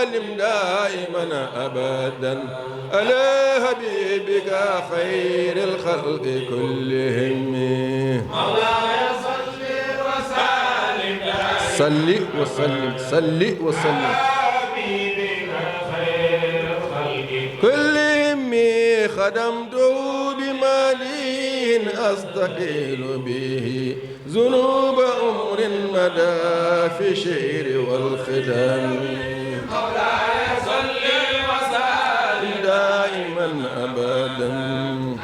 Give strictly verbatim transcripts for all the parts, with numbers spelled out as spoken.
وسلم دائما أبدا على حبيبك خير الخلق كلهم. مولاي صل وسلم دائما، صل وسلم، صل وسلم. على حبيبك خير الخلق كلهم. خدمته بمديح أستقيل به ذنوب عمر مدى في الشعر والختام. مولاي صل وسلم دائما أبدا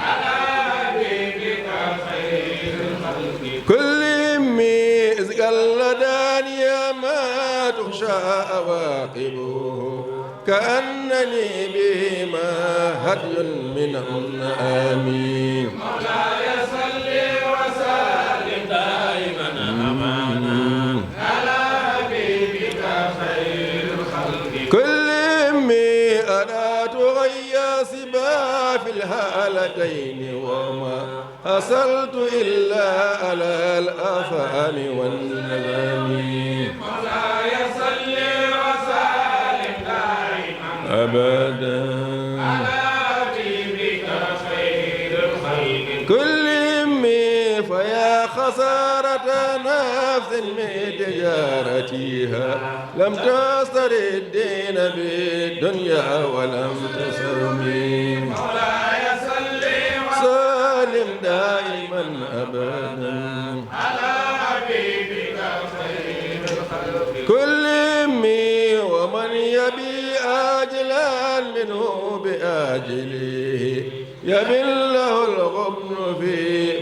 على حبيبك خير الخلق كلهم. إذ قل دانيا ما تخشى عواقبه كأنني بهما هدي من النعام. مولاي صل وسلم دائما أبدا على حبيبك خير الخلق كلهم. ألا تغير سبا في الحالتين وما حصلت إلا على الآثام والنغم. مولاي صل وسلم دائما أبدا على حبيبك خير الخلق كلهم. فيا خسارة نفس من تجارتها لم تستر الدين بالدنيا ولم تسم. مولاي صل وسلم دائما أبدا على حبيبك خير الخلق كلهم. ومن يبي آجلا منه بآجله يبن له الغبن في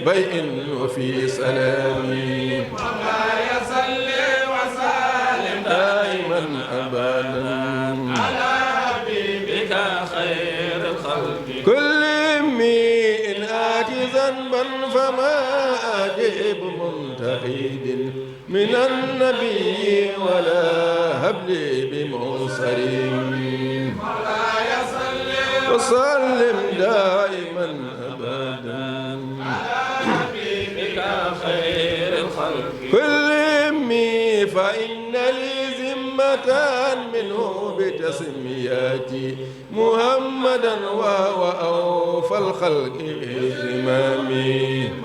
بيع وفي سلام. مولاي صل وسلم دائما أبدا على حبيبك خير الخلق كلهم. إن آتي ذنبا فما أجيب منتقد من النبي ولا هب لي بمنصرم. مولاي صل وسلم دائما أبدا على حبيبك خير الخلق كلهم. فإن لي ذمة منه بتسميتي محمدا وهو أوفى الخلق بالزمام.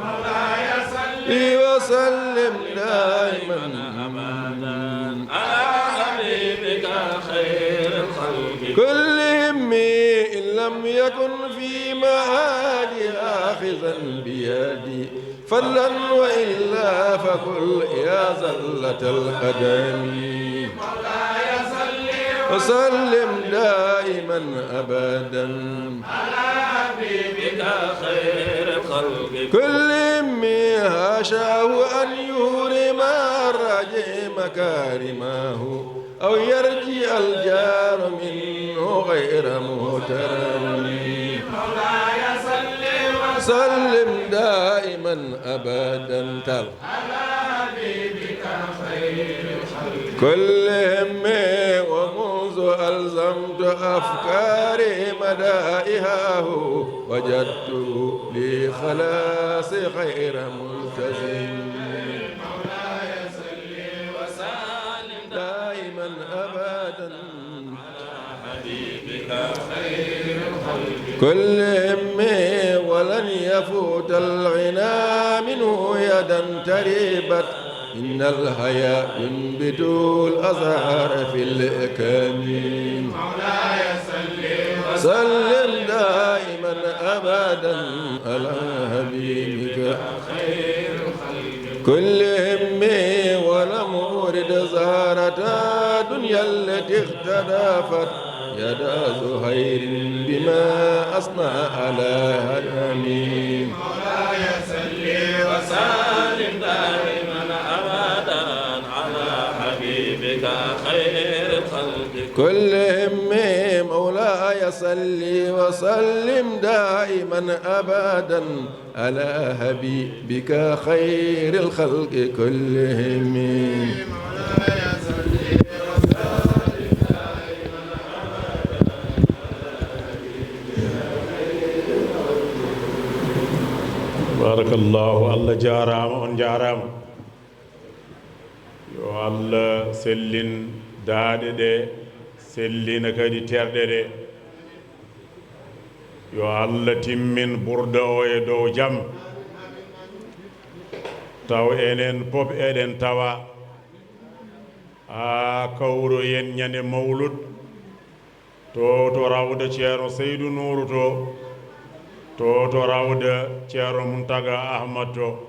مولاي صل وسلم دائما أبدا على حبيبك خير الخلق كلهم. إن لم يكن في معادي آخذا بيدي فضلا وإلا فقل يا زلة القدم. مولاي صل وسلم دائما أبدا على حبيبك خير الخلق كلهم. حاشاه أن يهرم الرجي مكارمه أو يرجع الجار منه غير مغترم. مولاي صل وسلم دائما أبدا تل على حبيبك خير الخلق كلهم. ومنذ ألزمت أفكاري مدائحه وجدت لي خلاص خير ملتزم. مولاي صل وسلم دائما أبدا على حبيبك خير الخلق كلهم. ولن يفوت الغنى منه يدا تربت إن الحياء ينبت الأزهار في الأكام. مولاي صل وسلم دائما أبدا على حبيبك خير الخلق كلهم. ولم أرد زهرة دنيا التي اختطفت يدا زهير بما أثنى على هيام. مولاي صل وسلم دائما أبدا على حبيبك خير الخلق كلهم. مولاي صل وسلم دائما أبدا على حبيبك خير الخلق كلهم. Barakallahu, Allah jaaraama, on njaaraama. Yo Allah sellin daaɗe ɗe, Sellina kadi terɗe ɗe. Yo Allah timmin burda o e dow jam. Taw enen pop eɗen tawa. Haa kawroyen ñande mawlud. To, to rawda Ceerno Seydu Nuuru to. To, to rawda Ceerno Muntaga Ahmad to.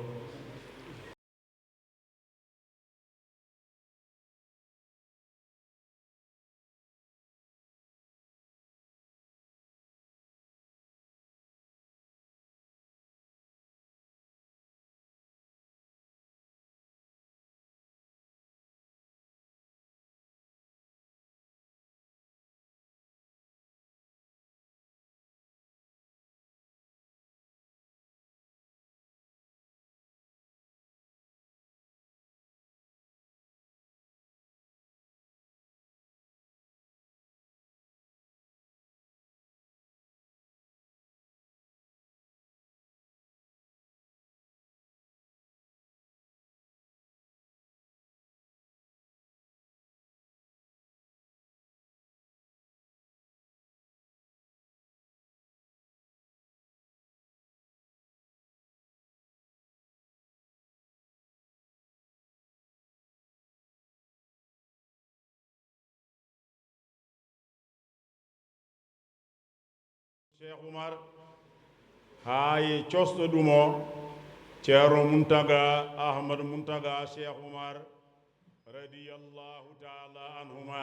Cheikh Oumar, haa e cosɗo ɗum o, Ceerno Muntaga, Ahmad Muntaga Cheikh Oumar, radiyallahu taala anhuma,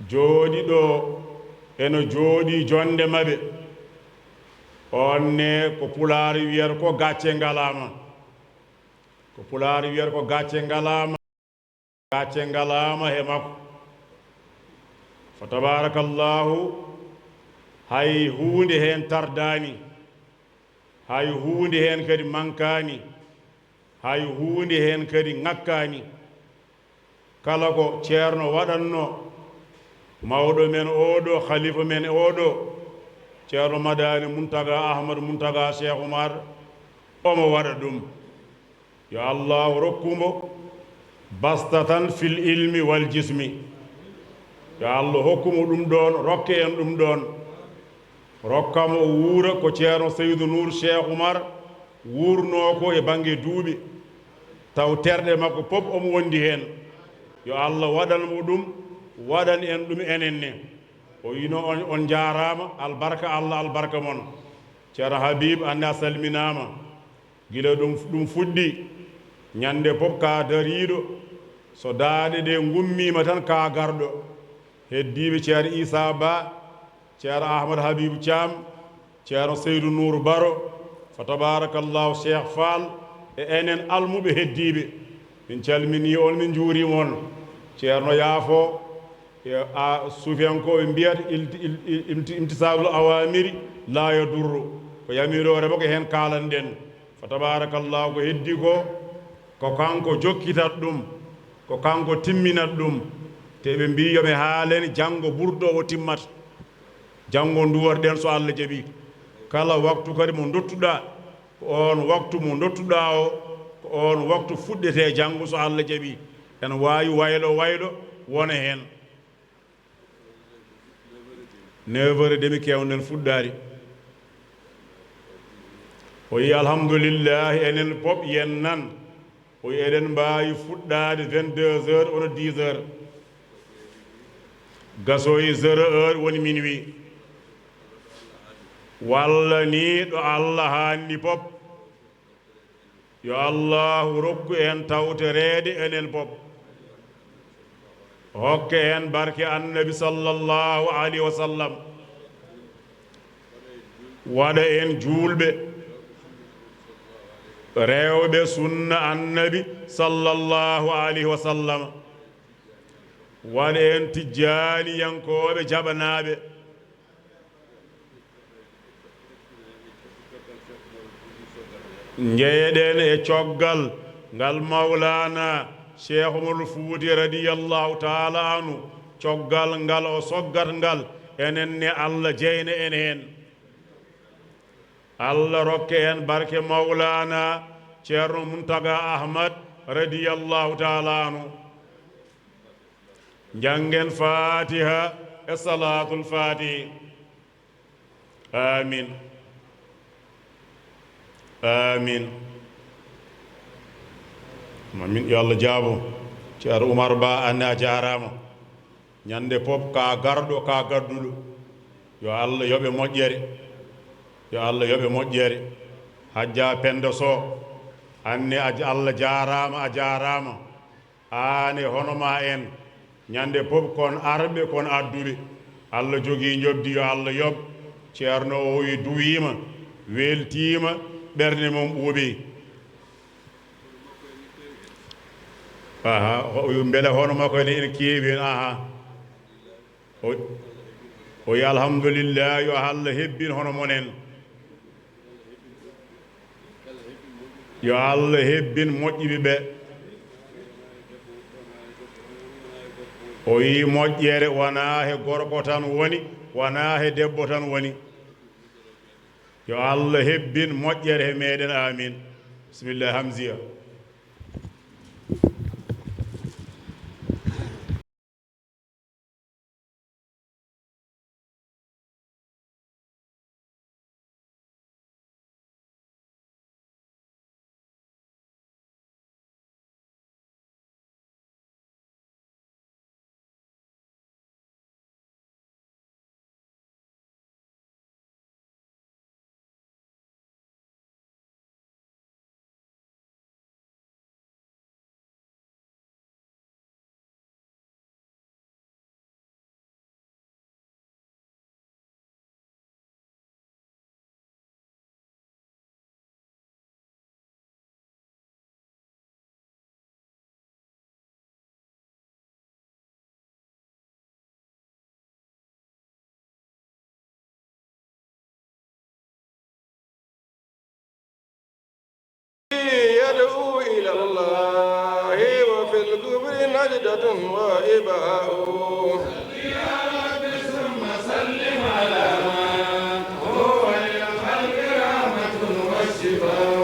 jooɗi ɗo, eno jooɗi jonde maɓɓe. On ne ko Pulaar wiyata ko gacce ngalaama. Ko Pulaar wiyata ko gacce ngalaama. Gacce ngalaama he makko. Fa tabarakallahu, hay huunde heen tardaani, hay huunde heen kadi mankaani, hay huunde heen kadi ŋakkaani. Kala ko Ceerno waɗatno, mawɗo men oo ɗo, khalifa men oo ɗo, Ceerno Madani Muntaga Ahmad Muntaga Cheikh Oumar, omo waɗa ɗum. Yo Allahu rokku mo bastatan fil ilmi wal jismi. Yo Allah hokku mo ɗum ɗoon, rokke en ɗum ɗoon. Rokka mo o wuura ko Ceerno Seydu Nuur Cheikh Oumar wuurnoo ko e bannge duuɓi. Taw terɗe makko pop omo wondi heen. Yo Allah waɗan mo ɗum, waɗan en ɗum enen ne. O yino on, on njaaraama, albarka Allah, albarka mon. Ceerno Habib, aan ne a salminaama. Gila ɗum, ɗum fuɗɗi, ñande pop ka dariiɗo, so daaɗe ɗe ngummiima tan ka garɗo. Heddiiɓe Ceerno Issa Ba, Ceerno Ahmad Habibou Thiam, Ceerno Seydou Nour Baro, fa tabarakallahu Cheikh Fall, e enen almuɓe heddiiɓe. Min calminii on, min njuuriima on. Ceerno Yaafo, e a suufiyankooɓe mbiyata ilti-, il-, il-, imti-, imtisaalul awaamiri laa yadurru. Ko yamiroore makko heen kaalanɗen. Fa tabarakallahu ko heddi ko, ko kanko jokkitat ɗum, ko kanko timminat ɗum. Te ɓe mbii yo mi haalani janngo burdo o timmata. Janngo nduworɗen so Allah jaɓi. Kala waktu kadi mo ndottuɗaa, ko oon waktu mo ndottuɗaa o, ko oon waktu fuɗɗetee janngo so Allah jaɓi. Ene waawi waylo waylo wona heen. Neuf heures et demi keewɗen fuɗɗaade. O yi alhamdulillahi enen pop yen nan. O yi eɗen mbaawi fuɗɗaade vingt-deux heures wona dix heures. Gasoyi zéro heure woni minuit. Walla ni ɗo Allah haanni pop. Yo Allahu rokku en tawtoreede enen pop. Hokke en barke Annabi sallallahu alayhi wa sallam. Waɗa en juulɓe, rewɓe sunna Annabi sallallahu alayhi wa sallam. Waɗa en tijjaaniyankooɓe jaɓanaaɓe. Njeyeɗen e coggal ngal Mawlana Cheikh Oumar Fouti radiyallahu taala anhu, coggal ngal o soggat ngal, enen ne Allah jeyna en heen. Allah rokke en barke Mawlana Ceerno Muntaga Ahmad radiyallahu taala anhu. Njanngen Faatiha e Salaatul Faatihi. Amin. Amin. Amin. Yo Allah jaabo. Ceerno Umar Ba, aan ne a jaaraama. Ñande pop ka garɗo, ka gadduɗo. Yo Allah yoɓe moƴƴere. Yo Allah yoɓe moƴƴere. Hajja Penda Sow, aan ne a, Allah jaaraama, a jaaraama. Aan e hono ma en, ñande pop kon arɓe, kon adduɓe. Allah jogii njoɓdi, yo Allah yoɓ. Ceerno o wi duwiima, weltiima, ɓernde mum ɓuuɓi. Aha, ho-, mbele hono makko ene, ene keewi hen, aha. O, o wi alhamdulillah, yo Allah hebbin hono mon en. Yo Allah hebbin moƴƴiɓe ɓe. O wi moƴƴere wonaa he gorko tan woni, wonaa he debbo tan woni. Yo Allah hebbin moƴƴere he meɗen, amin. Bisimilla, Hamziya. يدعو إلى الله وفي الكفر نجدة وإباء.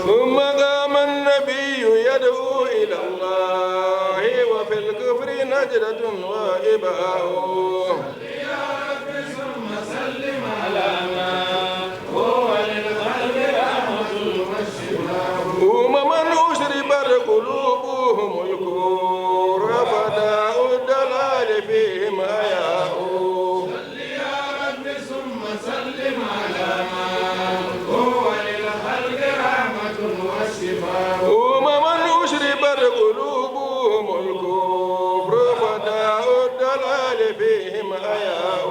ثم قام النبي يدعو إلى الله وفي الكفر نجدة وإباء. أمما أشربت قلوبهم الكفر فداء الضلال فيهم عياء. أمما أشربت قلوبهم الكفر فداء الضلال فيهم عياء.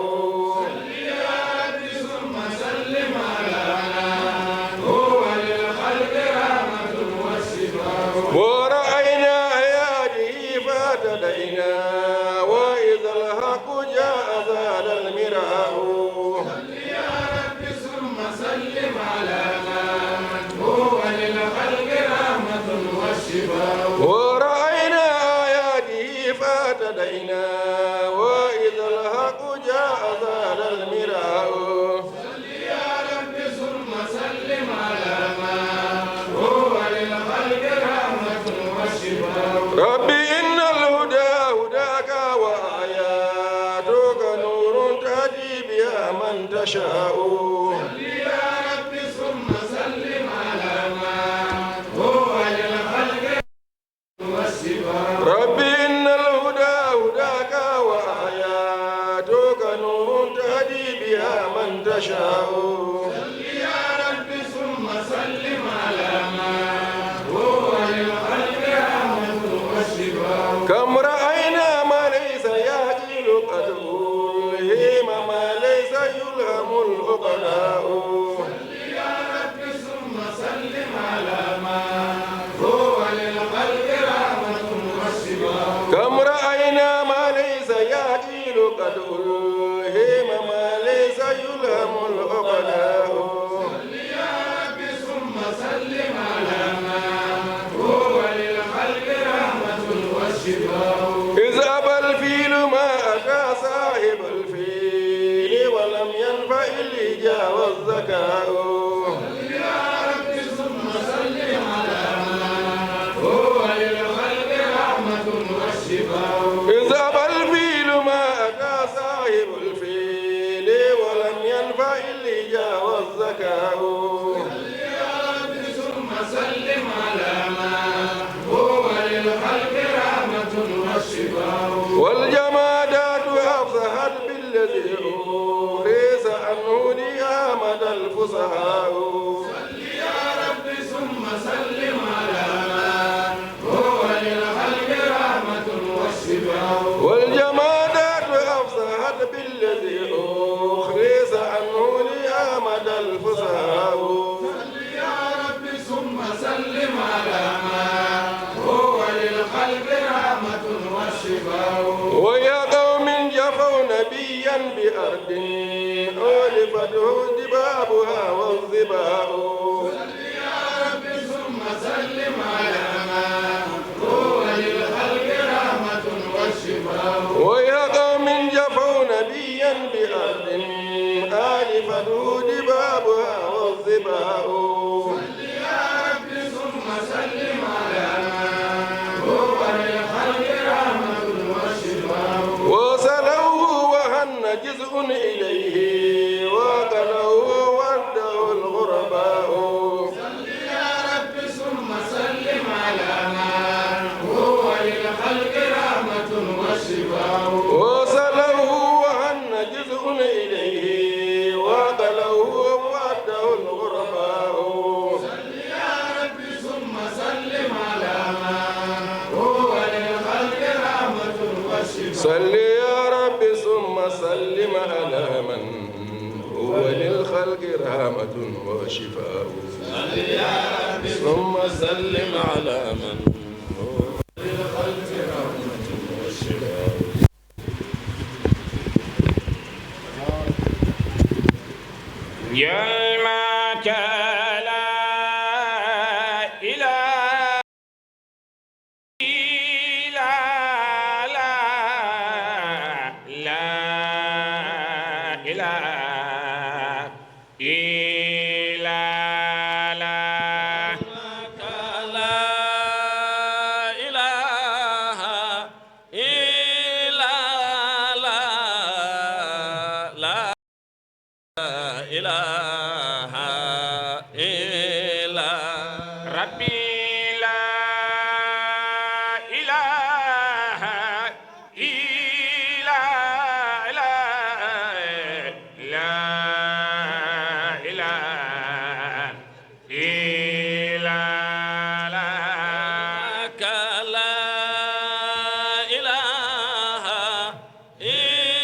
ورأينا آياته فاهتدينا وإذا الحق جاء زال المراء. ورأينا آياته فاهتدينا وإذا الحق جاء زال المراء. رب إن الهدى هداك وآياتك نور تهدي بها من تشاء. رب إن الهدى هداك وآياتك نور تهدي بها من تشاء. كم رأينا ما ليس يعقل قد ألهم ما ليس يلهم العقلاء. كم رأينا ما ليس يعقل قد ألهم ما ليس يلهم العقلاء. إذ أبى الفيل ما أتى صاحب الفيل ولم ينفع الهجا والذكاء. إذ أبى الفيل الإجابة والذكاء. صل يا رب ثم سلم على ما هو للخلق رحمة وشفاء. والجمادات أفصحت بالذي أورث عنه نعمة الفصحاء. صل يا رب ثم سلم على ما هو للخلق رحمة وشفاء. والجمادات أفصحت بالذي أخرس عنه نعمة الفصحاء. صل يا رب ثم سلم على ما هو للخلق رحمة وشفاء. ويا قوم جفوا نبيا بأرض أولفته دبابها والظباء. صل يا رب ثم سلم على ما هو للخلق رحمة وشفاء. ويا قوم جفوا نبيا بأرض آلفته دبابها والظباء. صل يا رب ثم سلم على ما هو للخلق رحمة وشفاء. وصلوه وهن جزء إليه وقلوه وده الغرباء. صل يا رب ثم سلم على ما هو للخلق رحمة وشفاء. وصلوه وهن جزء إليه وقلوه وده الغرباء. صل يا رب ثم سلم على ما هو للخلق رحمة وشفاء. صل يا رب ثم سلم على من هو للخلق رحمة وشفاء. صل يا رب ثم سلم على من هو للخلق رحمة وشفاء. يا ما لا إله إلا لا، لا إله إلا لا. لا إله إلا لا، لا إله إلا ربي، لا إله إلا لا، لا إله إلا لا، لا إله إلا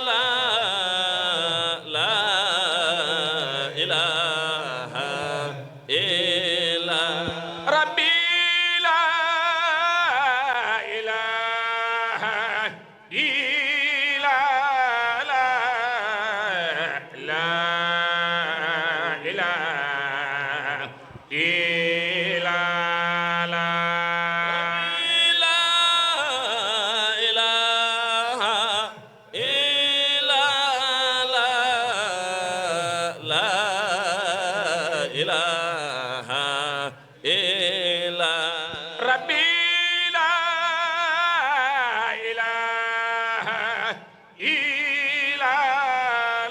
لا، لا إله إلا ربي، لا إله إلا لا، لا إله إلا لا. لا إله إلا لا، لا إله إلا ربي، لا إله إلا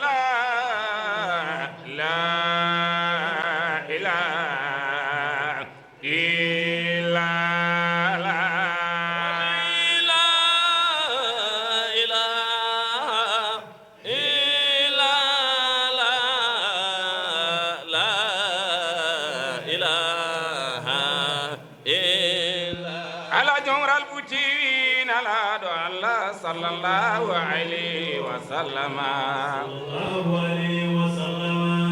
لا، لا إله إلا لا. لا إله إلا لا، لا إله إلا. Alhaji Umar Al Fuuti Nalaaɗo Allah sallallahu alayhi wa sallama. Sallallahu alayhi wa sallama.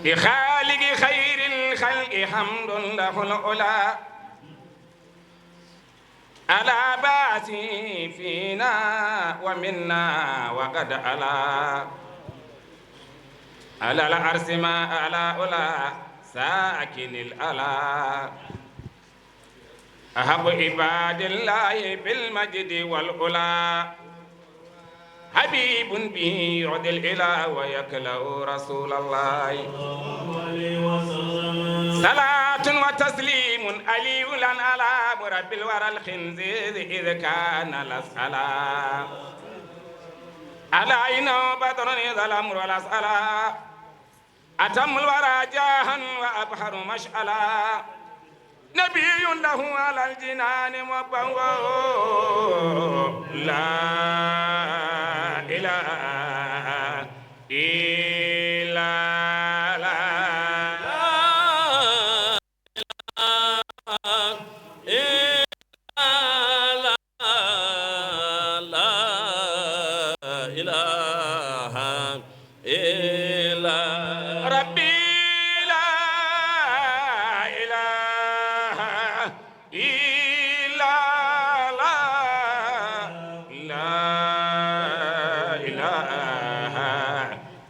لخالق خير الخلق حمد له العلا. على بعثه فينا ومنا وقد علا. على العرش ما على علا ساكن العلا. أحب عباد الله بالمجد والعلا. حبيب به يعطي الإله ويكلأ رسول الله. صلاة وتسليم علي لن على مرب الورى الخنزير إذ كان الأسألا. ألا إنه بدر إذا الأمر والأسألة أتم الورى جاها وأبهر مشعلا. نبي له على الجنان مبوأ. لا إله إلا لا إله إلا لا إله إلا ربي. لا إله إلا لا، لا إله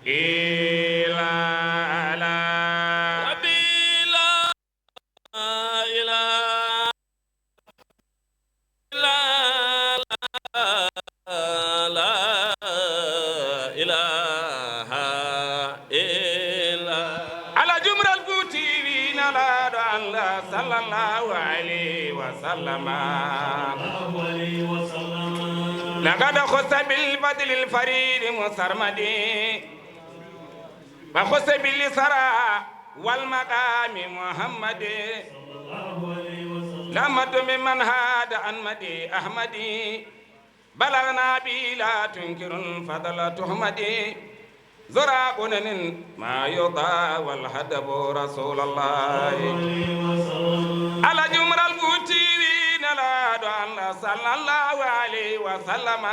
إلا لا ربي. لا إله إلا لا، لا إله إلا على جمر الكوتي نلاد الله صلى الله عليه وسلم. لقد خص بالفضل الفريد مسرمدي، وخص بالإسراء والمقام محمد. لمت ممن هاد عن مدي أحمد. بلغنا بي لا تنكر الفضل تحمد. زرع بنن ما يضا والهدب رسول الله. على جمر الفوتي نلاد الله صلى الله عليه وسلم.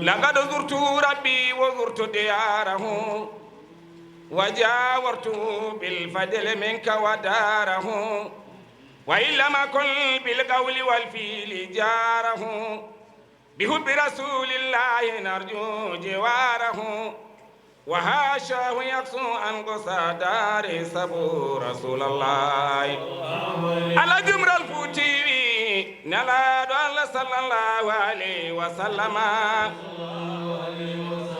لقد زرت ربي وزرت دياره، وجاورته بالفضل منك وداره، وإن لم أكن بالقول والفعل جاره، بحب رسول الله نرجو جواره، وحاشاه يكسو عن قصى دار سبو رسول الله. على جمر الفوتي نلاد الله صلى الله عليه وسلم.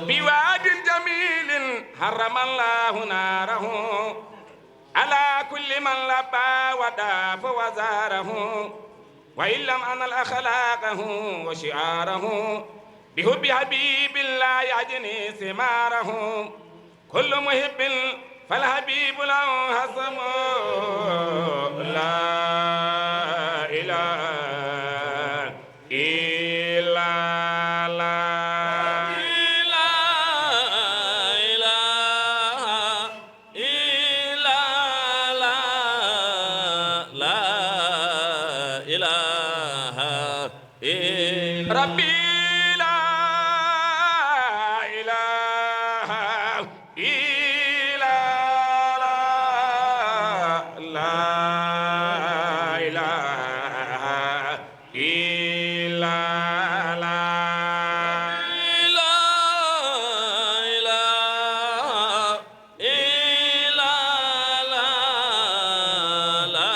بواد جميل حرم الله ناره، على كل من لبى وداف وزاره، وإن لم أنل أخلاقه وشعاره، بحب حبيب الله أجني ثماره، كل محب فالحبيب له حسم. لا إله إلا لا، لا إله إلا لا، لا إله إلا ربي. لا إله إلا لا، لا إله إلا لا، لا إله إلا لا، لا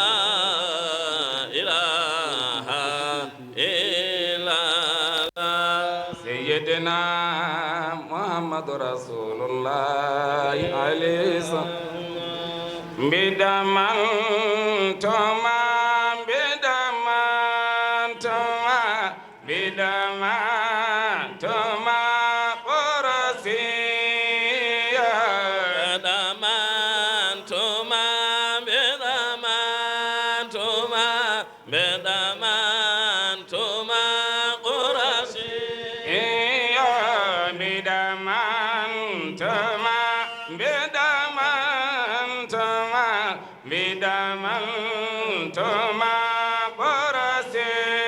إله إلا لا. سيدنا محمد رسول الله عليه الصلاة. Mbiɗa mantoma, mbiɗa mantoma, mbiɗa mantoma Qurasiya. Mbiɗa mantoma, mbiɗa mantoma, mbiɗa mantoma Qurasi. Iyo, mbiɗa mantoma, mbiɗa mantoma, mbiɗa mantoma Qurasiya.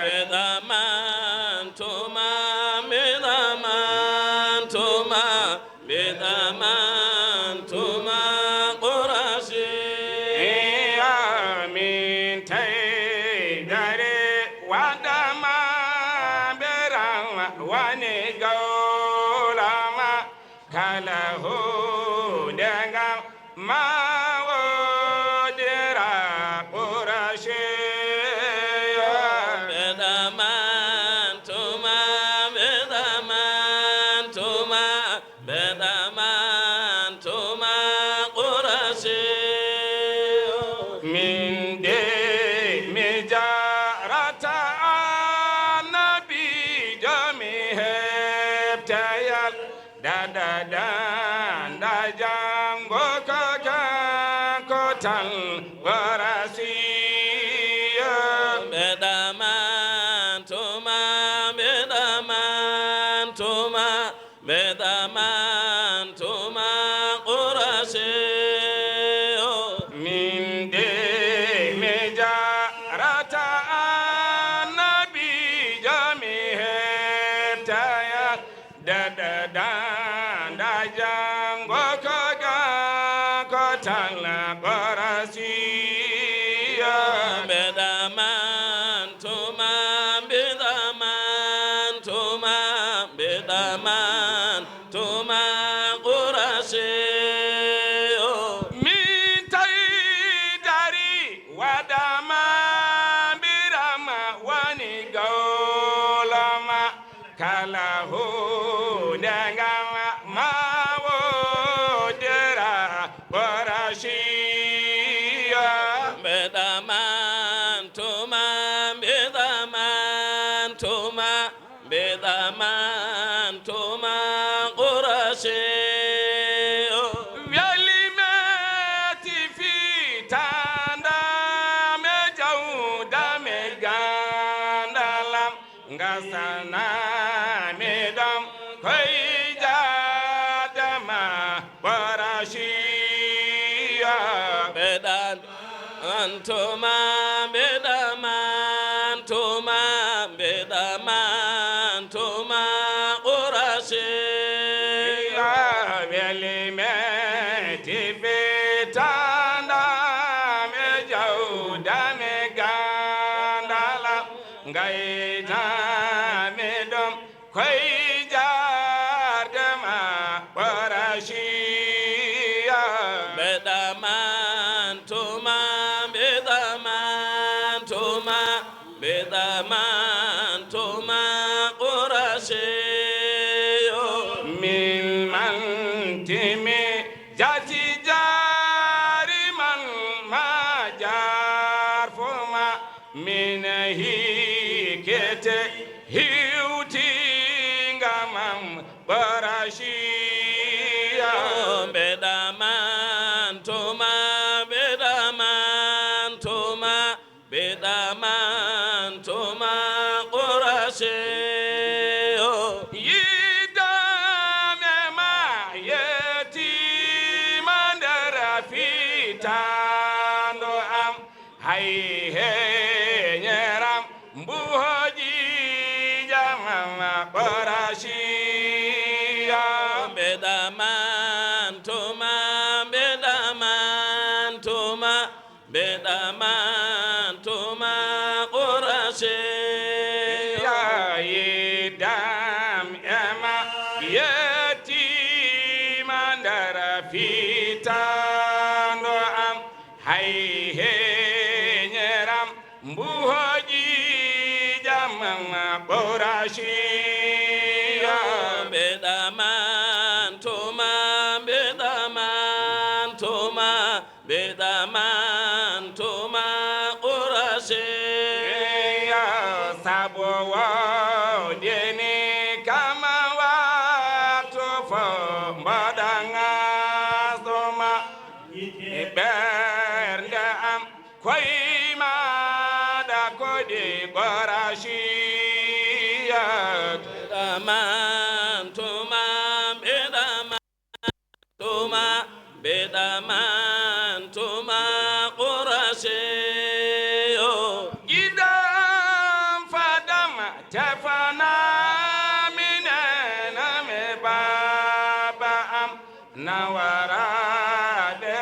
Mbiɗa mantoma, mbiɗa mantoma, mbiɗa mantoma Qurasi. Iya min taydare waɗama berama wani gawlama kala huunde ngam ma wodira Qurasi. Mbiɗa mantoma, mbiɗa mantoma, mbiɗa mantoma Qurasi. Min de mi jarata Dada danda jango ko ga ko tala Qurashiya. Mbeɗa man tuma, mbeɗa man tuma, mbeɗa man tuma Qurashiyo. Min tawi dari waɗama mbirama woni gawlama. Kala huunde ngam ma woodira Qurashiya. Mbeɗa man tuma, mbeɗa man tuma, mbeɗa man tuma Qurashiyo. Weli meti fitanda me jawda me gandalam. Ngasana mi ɗon koy jaadama Qurashiya. Mbeɗa man tuma, mbeɗa man tuma, mbeɗa man tuma Qurashiya. Weli meti fitanda me jawda me gandala. Ngayda mi ɗum koy jaarde ma Qurashiya. Mbeɗa man tuma, mbeɗa man tuma, mbeɗa man tuma Qurashiyo. Min man timi jati jaari man ma jaar fuma. Min hikete hiwtinga mam Qurashiya. Mbeɗa man tuma, mbeɗa man tuma, mbeɗa man tuma Qurashiyo. Yiddame ma yettima nder fitando am. Hay heñeram mbuhoji jamam Qurashiya. Mbeɗa man tuma, mbeɗa man tuma, mbeɗa man tuma Qurashiya. Yiddam ema yettima nder fitando am. Hay heñeram mbuhoji jamam Qurashiya. Mbeɗa man tuma, mbeɗa man tuma, mbeɗa man tuma Qurashiya. Sabo wawdini kama watu fo mbaɗa ngasuma. Ɓernde am koy maɗa koɗi Qurashiya. Mbeɗa man tuma, mbeɗa man tuma, mbeɗa man tuma Qurashiyo. Giɗam fadam tefana minen mi baba am. Nawaraɓe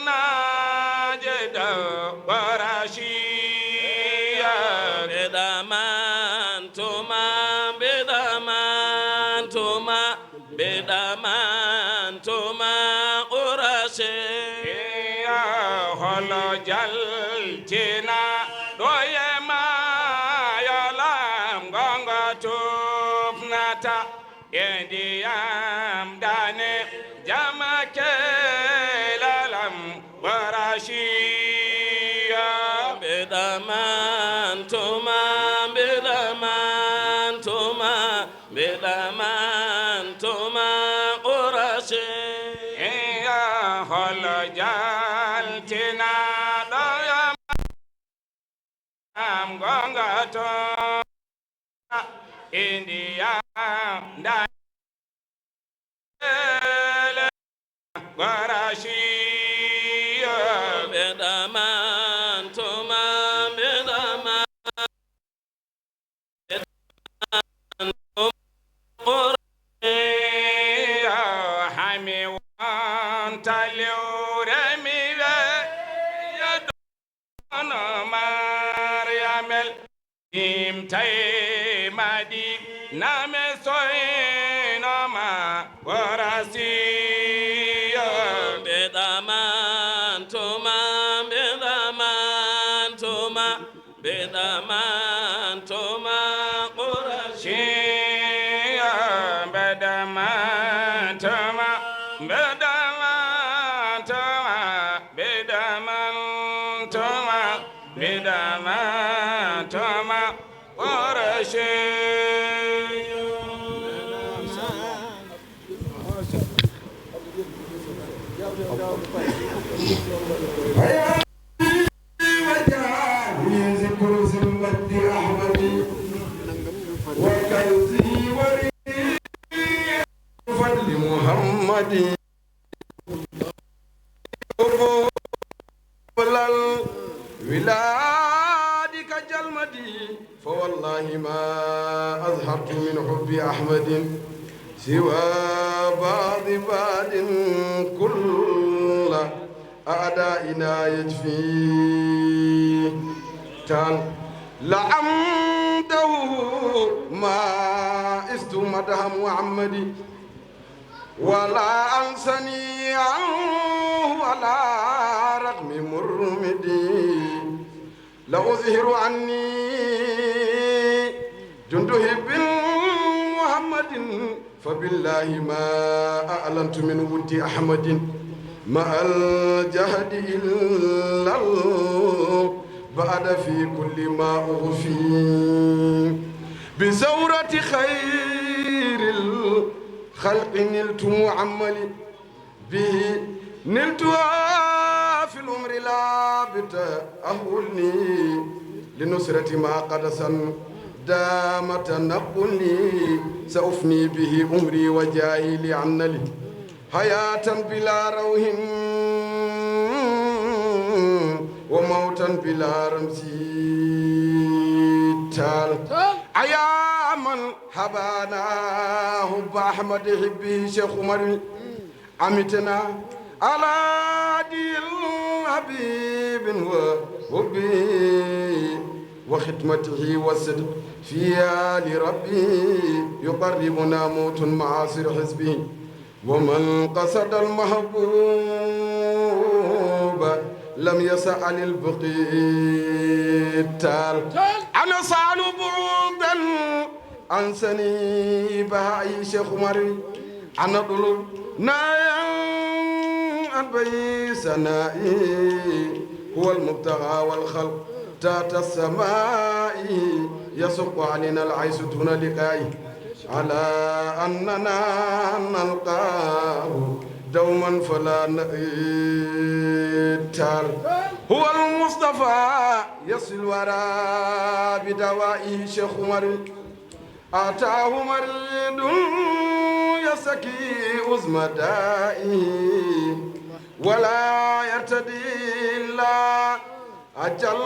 aljannaje dow Qurashiya. Mbeɗa man tuma, mbeɗa man tuma, mbeɗa man tuma Qurashiya. Holo jaltina ɗo e maayo lam gongo tufnata. E ndiyam dane jama kelalam Qurashiya. Mbeɗa man tuma, mbeɗa man tuma, mbeɗa man tuma Qurashiya. Holo jaltina ɗo yam am gonga to. Indiya ndayele Qurashiyo. Mbeɗa man tuma, mbeɗa man tuma. Im tay Madina me soynoma warasiya. Be daman tuma, be daman tuma, be daman tuma Qurashiya. Be daman tuma, be daman tuma, be daman tuma. Bidama toma Qurayshi. Hayati wajhi zikru zil majdi Ahmadi wa kanzi wa fadli Muhammadi. قبل الولاد كجلمدي، فوالله ما أظهرت من حب أحمد سوى بعض بعض كل أعدائنا يجفي. تعال لأمده ما است مدح محمد ولا أنسني عنه ولا رغم مرمدي. لأظهر عني جند حب محمد، فبالله ما أعلنت من ود أحمد مع الجهد إلا بعد في كل ما أخفي. بزورة خير الخلق نلت مؤملي، به نلتها في العمر لا بتأهلني، لنصرة ما قد سن دام تنقلي، سأفني به عمري وجاهي لأن لي حياة بلا روح وموتا بلا رمز. تعال أيا من هبانا حب أحمد حبه شيخ عمر، أمتنا على دين حبيب وحبه وخدمته والصدق فيها لربه، يقربنا موت مع سر حزبه. ومن قصد المحبوب لم يسأل البقيتال. أنا سأل بعدا أنسني بهاي شيخ عمر. أنا طلب نايا أن بيسنائي هو المبتغى والخلق تحت السماء يسق علينا العيش دون لقائي. على أننا نلقاه دوما فلا نئتال. هو المصطفى يسوي الورى بدوائه شيخ عمر. أتاه مريض يسكي عظم دائه ولا يرتدي إلا أجل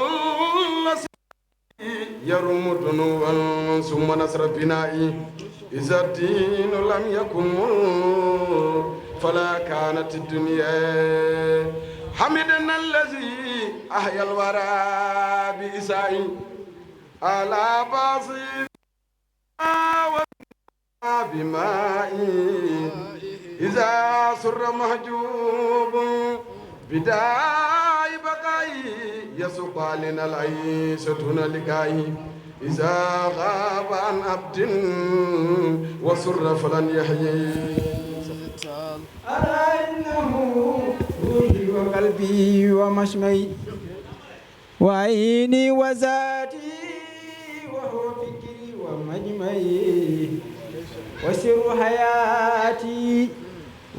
يروم دنوا ثم نصر بنائي. إذا الدين لم يكن فلا كانت الدنيا. حمدنا الذي أحيا الورى بإسائي على باصي بمائي. إذا سر محجوب بداء بقائي يسوق علينا العيش دون لقائي. إذا غاب عن عبد وسر فلن يحيي. ألا إنه روحي وقلبي ومشمي وعيني وذاتي وهو فكري ومجمعي وسر حياتي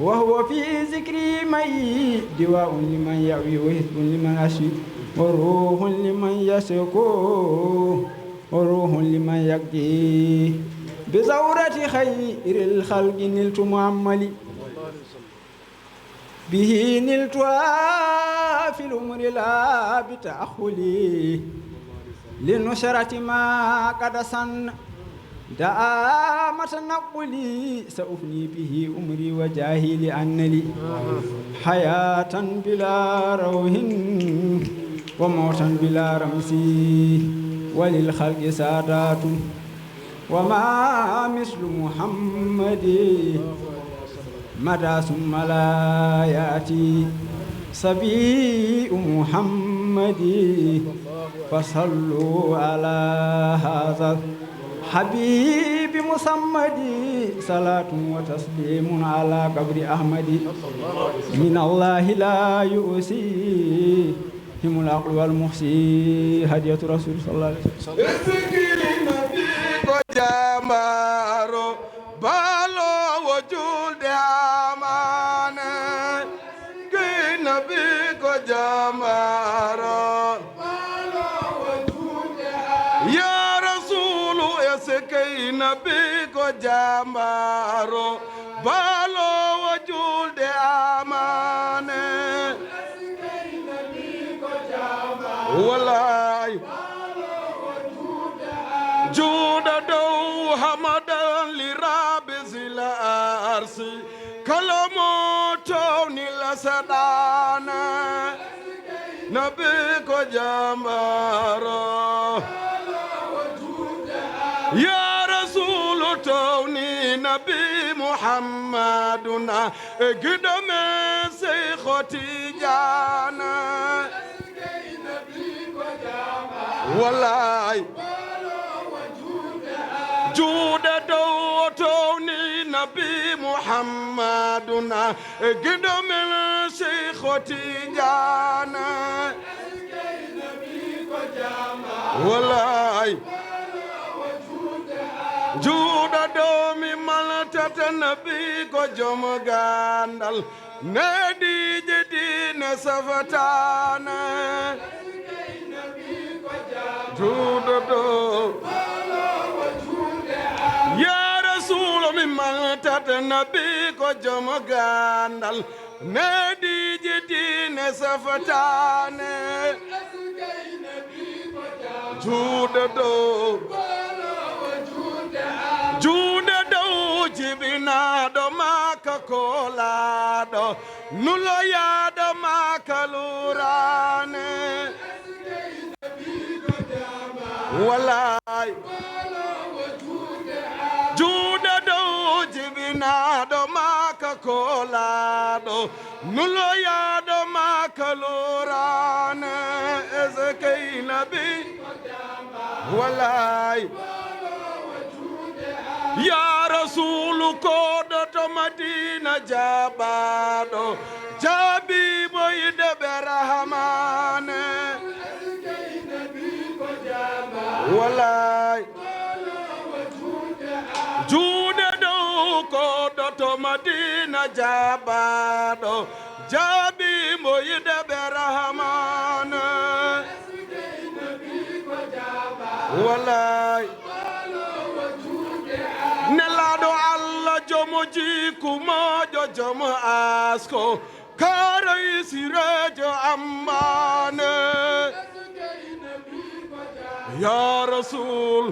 وهو في ذكري مي دواء لمن يأوي وحزب لمن أشي وروح لمن يشكو وروح لمن يقضي بزورة خير الخلق نلت مؤملي به نلتها في العمر لا بتأخلي لنشرة ما قد سن دعامة نقلي سأفني به عمري وجاهي لأن لي حياة بلا روح وموتا بلا رمز. وللخلق سادات، وما مثل محمد متى ثم لا يأتي سبيء محمد، فصلوا على هذا الحبيب محمد صلاة وتسليم على قبر أحمد، من الله لا يؤسي هم العقل والمحصي هدية رسول صلى الله عليه وسلم. Eskey nabi ko jaambaaro, baaloowo juulde amaane. Eskey nabi ko jaambaaro. Yaa Rasuulu, eskey nabi ko jaambaaro, baaloowo juulde amaane. Walaay. Juuɗo dow hamadan li Rabbi zil arsi. Kala mo towni lasaɗaana. Nabi ko jaambaaro. Yaa Rasuulu towni Nabi Muhammaduna. E giɗo men Seyxo Tijaana. Walaay. Juuɗe dow o towni Nabi Muhammaduna. E giɗo men Seyxo Tijaana. Walaay. Juuɗo dow mi maltata Nabi ko joom gandal. Neɗiiji diine safataane. Juuɗo dow. Yaa Rasuulu mi maltata Nabi ko joom gandal. Neɗiiji diine safataane. Juuɗe dow. Juuɗe dow jibinaaɗo Makka koolaaɗo. Nuloyaaɗo Makka luuraane. Walaay. Juuɗe dow jibinaaɗo Makka koolaaɗo. Nuloyaaɗo Makka luuraane. Eskey Nabi. Walaay. Yaa Rasuulu koɗoto Madiina jaabaaɗo. Jaabiiɓo yiɗɓe Rahmaane. Walaay. Juuɗe dow koɗoto Madiina jaabaaɗo. Jaabiiɓo yiɗɓe Rahmaane. Walaay. Nelaaɗo Allah jomo jikku moƴƴo jomo asko. Karay sireejo ammaane. Yaa Rasuul.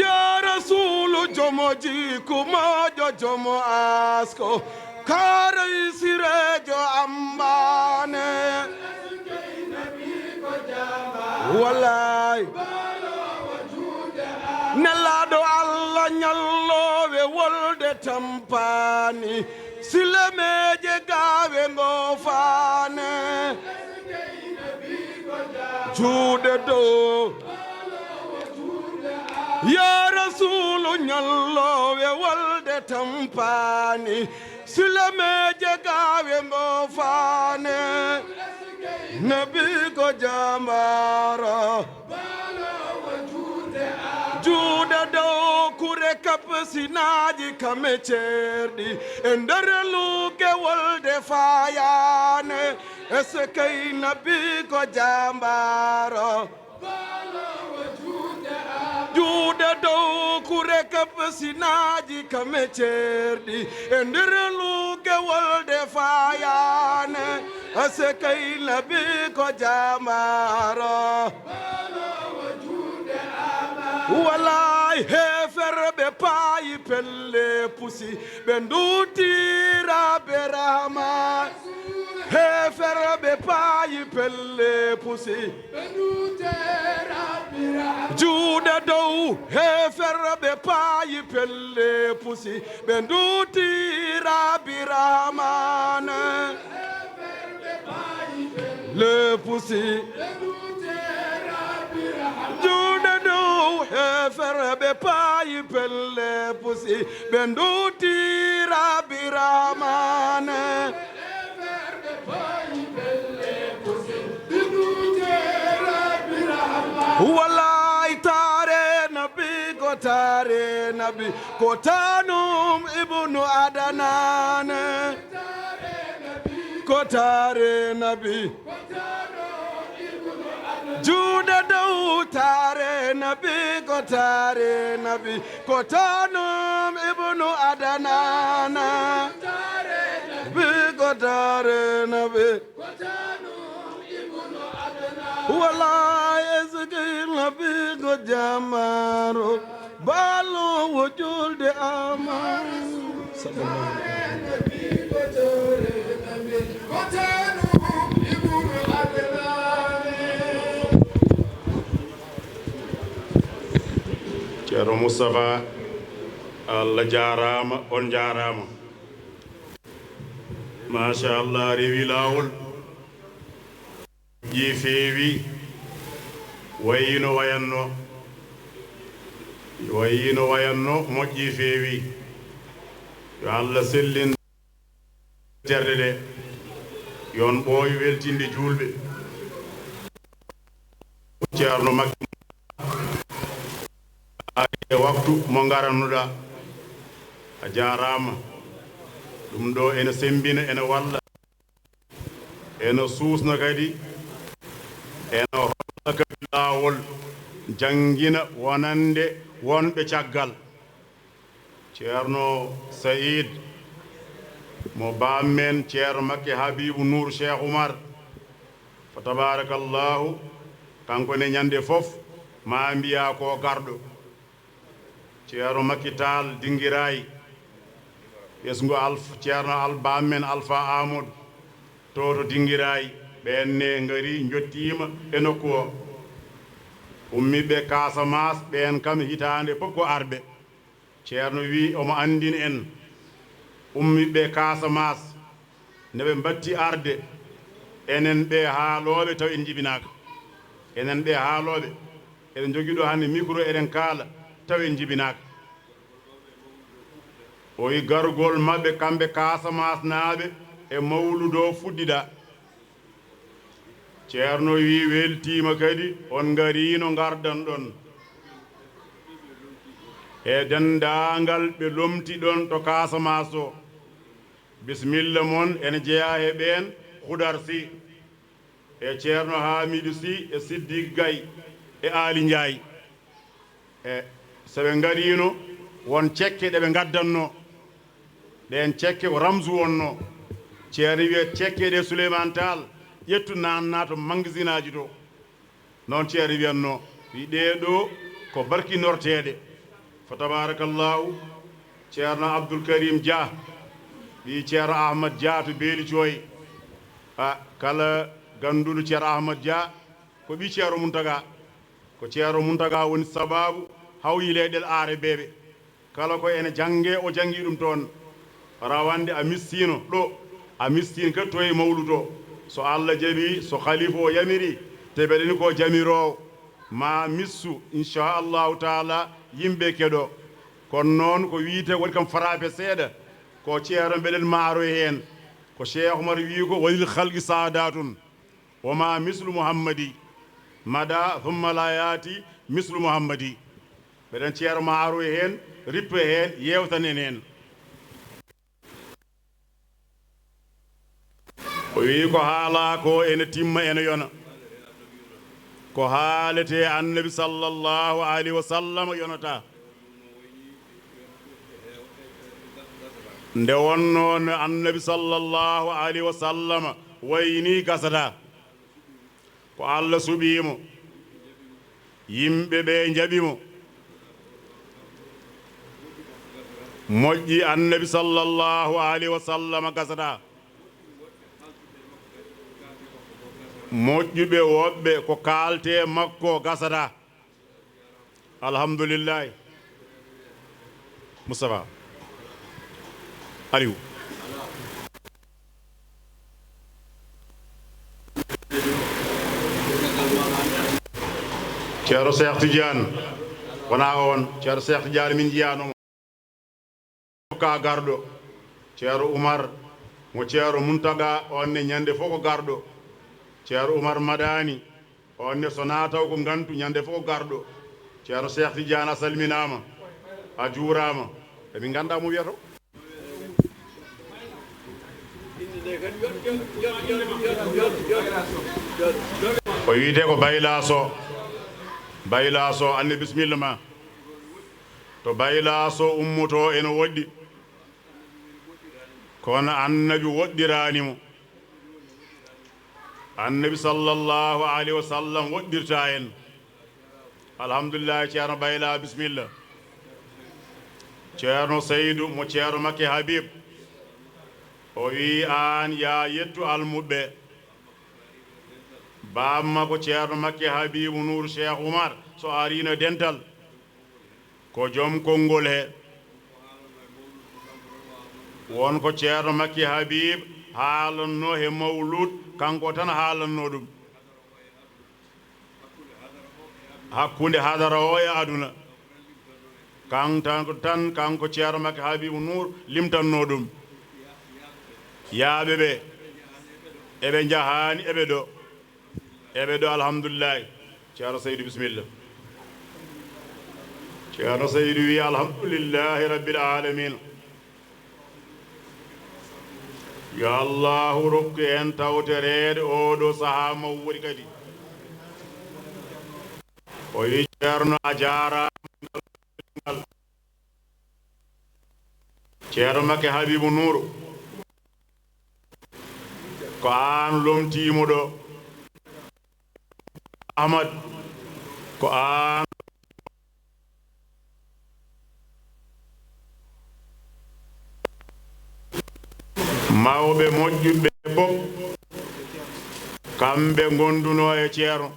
Yaa Rasuulu jomo jikku moƴƴo jomo asko. Karay sireejo ammaane. Walaay. Nelaaɗo Allah ñalloowe wolde tampaani. Silameeje gaawe ngoofaane. Juuɗe dow. Yaa Rasuulu ñalloowe wolde tampaani. Silameeje gaawe ngoofaane. Nabi ko jaambaaro. Juuɗe dow kure kapsinaaji kame ceerɗi. E nder luuke wolde faayaane. Eskey Nabi ko jaambaaro. Juuɗe dow kure kapsinaaji kame ceerɗi. E nder luuke wolde faayaane. Eskey Nabi ko jaambaaro. Walaay heeferɓe paayi pelle pusi. Ɓe nduttira be Rahmaane. Heeferɓe paayi pelle pusi. Ɓe nduute Rabbi Rahman. Juuɗe dow, heeferɓe paayi pelle pusi. Ɓe nduuti Rabbi Rahman. Heeferɓe paayi pelle pusi. Ɓe nduute Rabbi Rahman. Juuɗe dow, heeferɓe paayi pelle pusi. Ɓe nduuti Rabbi Rahman. Wallaay, taare nabi, ko taare nabi, ko tanum ibnu Adnan. Ko taare nabi. Juuɗe dow, taare nabi, ko taare nabi, ko tanum ibnu Adnan. Bi ko taare nabi. Wallaay, est-ce que nabi ko jamaaru? Balo wo julde ama. Sallallahu alaihi wasallam. Ceerno Moustapha, Allah jaaraama, on njaaraama. Machallah, rewi laawol. Moƴƴi feewi, wayi no wayanno, wayi no wayanno, moƴƴi feewi. Yo Allah sellin terɗe ɗe, yo on ɓooy weltinde juulɓe. Ceerno Makki, a e waktu mo ngarannuɗaa, a jaaraama. Ɗum ɗo ene semmbina, ene walla. Ena suusna kadi, ena holla kadi laawol, janngina wonande wonɓe caggal. Ceerno Sa'iid mo baam men, Ceerno Makki Habiibu Nuur Cheikh Oumar, fa tabarakallahu, kanko ne ñande fof ma mbiya ko garɗo. Ceerno Makki Taal Dingiraay, ɓesngu Alf-, Ceerno Al-, baam men Alfa Aamadu, to to Dingiraay, ɓeen ne ngari, njottiima e nokku o. Ummiiɓe Kaasamaas, ɓeen kam hitaande fof ko arɓe. Ceerno wiyi omo anndini en, ummiiɓe Kaasamaas, nde ɓe mbatti arde, enen ɓe haalooɓe taw en njibinaaka. Enen ɓe haalooɓe, eɗen njogii ɗo hannde micro, eɗen kaala, taw en njibinaaka. O wiyi gargol maɓɓe kamɓe Kaasamaasnaaɓe e mawludo fuɗɗiɗaa. Ceerno wiyi weltiima kadi on ngariino ngardan ɗon. E denndaangal ɓe lomti ɗon to Kaasamaas to. Bisimilla mon ene jeyaa he ɓeen, Hudar Sy, e Ceerno Haamiidu Sy, e Siddiik Gay, e Aali Njaay. E so ɓe ngariino, won cekke ɗe ɓe ngaddannoo. Ɗeen cekke ko Ramsu wonnoo. Ceerno wiya cekke ɗe Suleymaan Taal ƴettu naatnaa to magasinaaji to. Noon Ceerno wiyatnoo, wi ɗee ɗoo ko barkinorteeɗe. Fa tabarakallahu, Ceerno Abdul Karim Dia, ɓii Ceerno Ahmad Dia to Beeli Cooy. A, kala gannduɗo Ceerno Ahmad Dia, ko ɓii Ceerno Muntaga. Ko Ceerno Muntaga woni sabaabu hawyileeɗel aarabeeɓe. Kala ko ene janngee, o janngii ɗum toon. Rawande a miskiino ɗo, a miskiin kadi to e mawlu to. So Allah jaɓii, so khalifa o yamirii, te mbeɗeni ko jamiroowo, ma missu, inchallahu taala, yimɓe keɗo. Kono noon ko wiyte waɗi kam frappé seeɗa, ko Ceerno mbeɗen ma aroy heen. Ko Cheikh Oumar wii ko, "Walil khalqi sadatun, wa ma mislu Muhammadi, mada thumma la yaati mislu Muhammadi." Mbeɗen Ceerno ma aroy heen, rippe heen, yeewtanen heen. O wiyi ko haalaa ko ene timma, ene yona. Ko haaletee Annabi sallallahu alayhi wa sallam yonata. Nde wonnoo no Annabi sallallahu alayhi wa sallam wayi nii gasata. Ko Allah suɓii mo. Yimɓe ɓe njaɓi mo. Moƴƴi Annabi sallallahu alayhi wa sallam gasata. Moƴƴuɓe woɓɓe ko kaalte makko gasata. Alhamdulillahi. Moustapha. Aliou. Ceerno Cheikh Tidiane. Wona on. Ceerno Cheikh Tidiane min jiyaanoma. Ka garɗo. Ceerno Umar. Mo Ceerno Muntaga on ne ñande fof ko garɗo. Ceerno Umar Madani. On ne so naataw ko ngantu ñande fof ko garɗo. Ceerno Cheikh Tidiane a salminaama. A juuraama. Emin ngannda mo wiyata o. O wiyetee ko Bayla Sow. Bayla Sow, anne bisimilla ma. To Bayla Sow ummotoo ene woɗɗi. Kono Annabi woɗɗiraani mo. Annabi sallallahu alayhi wa sallam woɗɗirta en. Alhamdulillah, Ceerno Bayla, bisimilla. Ceerno Saydu mo Ceerno Makki Habib. O wi aan yaa yettu almuɓɓe. Baamma ko Ceerno Makki Habibu Nuur Cheikh Umar, so ariino dental. Ko joom konngol he. Won ko Ceerno Makki Habib haalanno he mawlud, kanko tan haalanno ɗum. Hakkunde hadara o e aduna. Kan tan, tan kanko Ceerno Makki Habibu Nuur limtanno ɗum. Yaaɓe ɓe, eɓe njahaani, eɓe ɗo. Eɓe ɗo, alhamdulillahi. Ceerno Saydu, bisimilla. Ceerno Saydu wi, alhamdulillahi rabbil alamin. Yo Allahu rokku en tawtoreede oo ɗoo sahaa mawɗo kadi. O wi, Ceerno, a jaaraama. Ceerno Makki Habibu Nuuru. Ko aan lomtiimo ɗo. Ahmad, ko aan. Mawɓe moƴƴuɓe fof, kamɓe ngondunoo e Ceerno.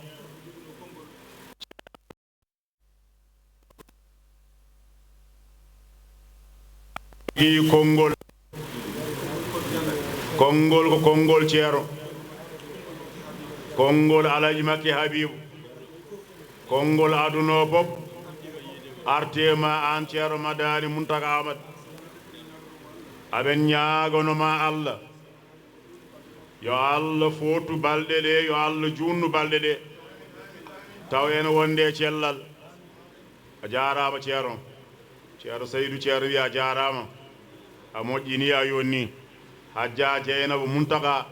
Ii konngol. Konngol ko konngol Ceerno. Konngol Alhaji Makki Habibu. Konngol aduna o fof. Artee ma aan Ceerno Madani Muntaka Ahmad. Aɓen ñaagono ma Allah. Yo Allah footu balɗe ɗe, yo Allah juutnu balɗe ɗe. Taw en wonde e cellal. A jaaraama, Ceerno. Ceerno Saydu, Ceerno wiya a jaaraama. A moƴƴini, a yonni. Hajja Jeynaba Muntaka,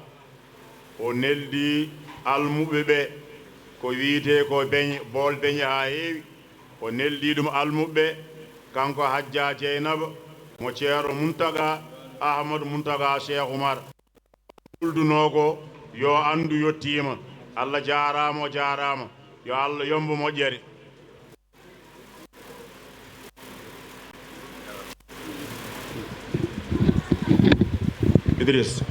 o neldi almuɓe ɓe, ko wiyetee ko beñe, bool beñe haa heewi. O neldi ɗum almuɓe, kanko Hajja Jeynaba, mo Ceerno Muntaka, Ahmadu Muntaka, Cheikh Umar. Huldunoo ko, yo anndu yettiima. Allah jaaraama, o jaaraama. Yo Allah yoɓ mo moƴƴere. Idriss.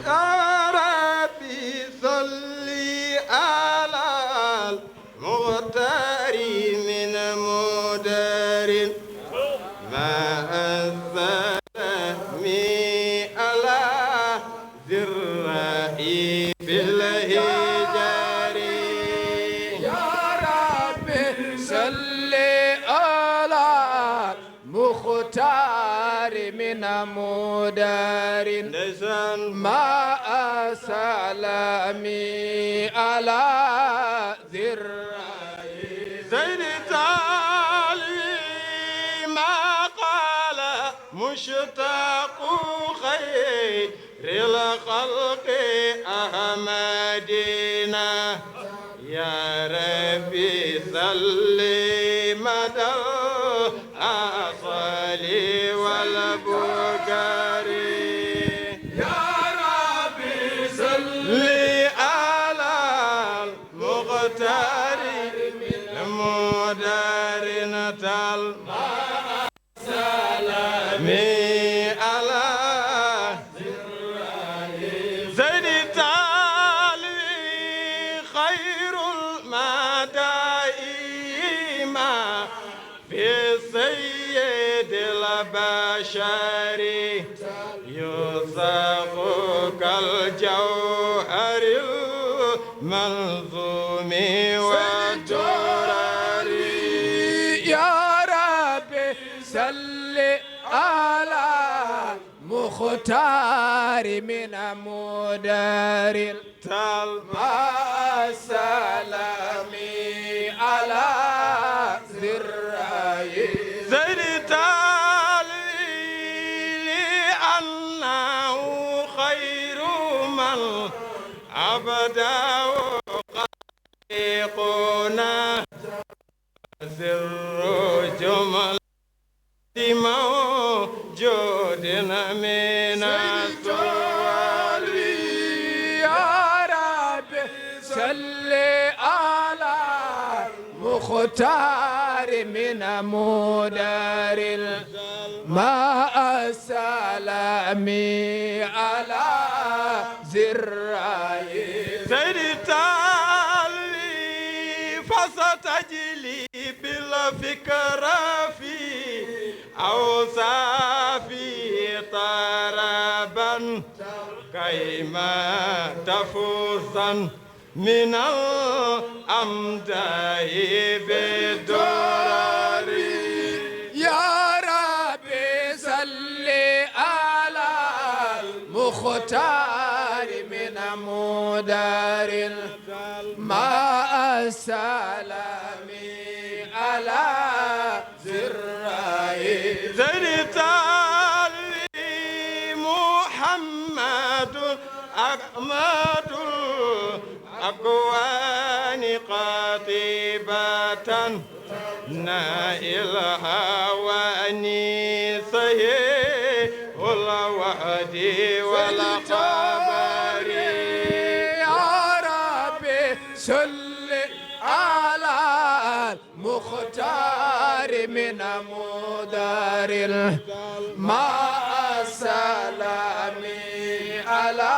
يا ربي صل على المختار من مدر مع السلام على ذي الرأي في الهجر. يا رب صل على مختار من مدار. Ndeysaan. مع سلامي على ذي الرأي. Seydi Taal wi ma qaala مشتاق خير الخلق أحمدنا. يا ربي صل مدى الأصل والبكر. يا ربي صل الماء سلامي على زيد تالي خير المدائن في سيد البشر يصاغ كالجوهر المنظوم والدرر. يا رب صل على مختار من مدار مع السلام على ذراعي زيد تالي لأنه خير من أبدى خالقنا سر جملة موجود من التراب. يا رب صل على المختار من مدار مع السلام على ذراعي زيد تالي فستجلي بالفكرة في أوصافي طربا كيما تفوزا من الأمداء بالدرر. يا رب صل على المختار من مدار مع السلام على ذراعي زيد تالي محمد أحمد الأكوان قاطبة نائل هواني صحيح الوعد والخبر. يا رب صل على المختار من مدار مع السلام على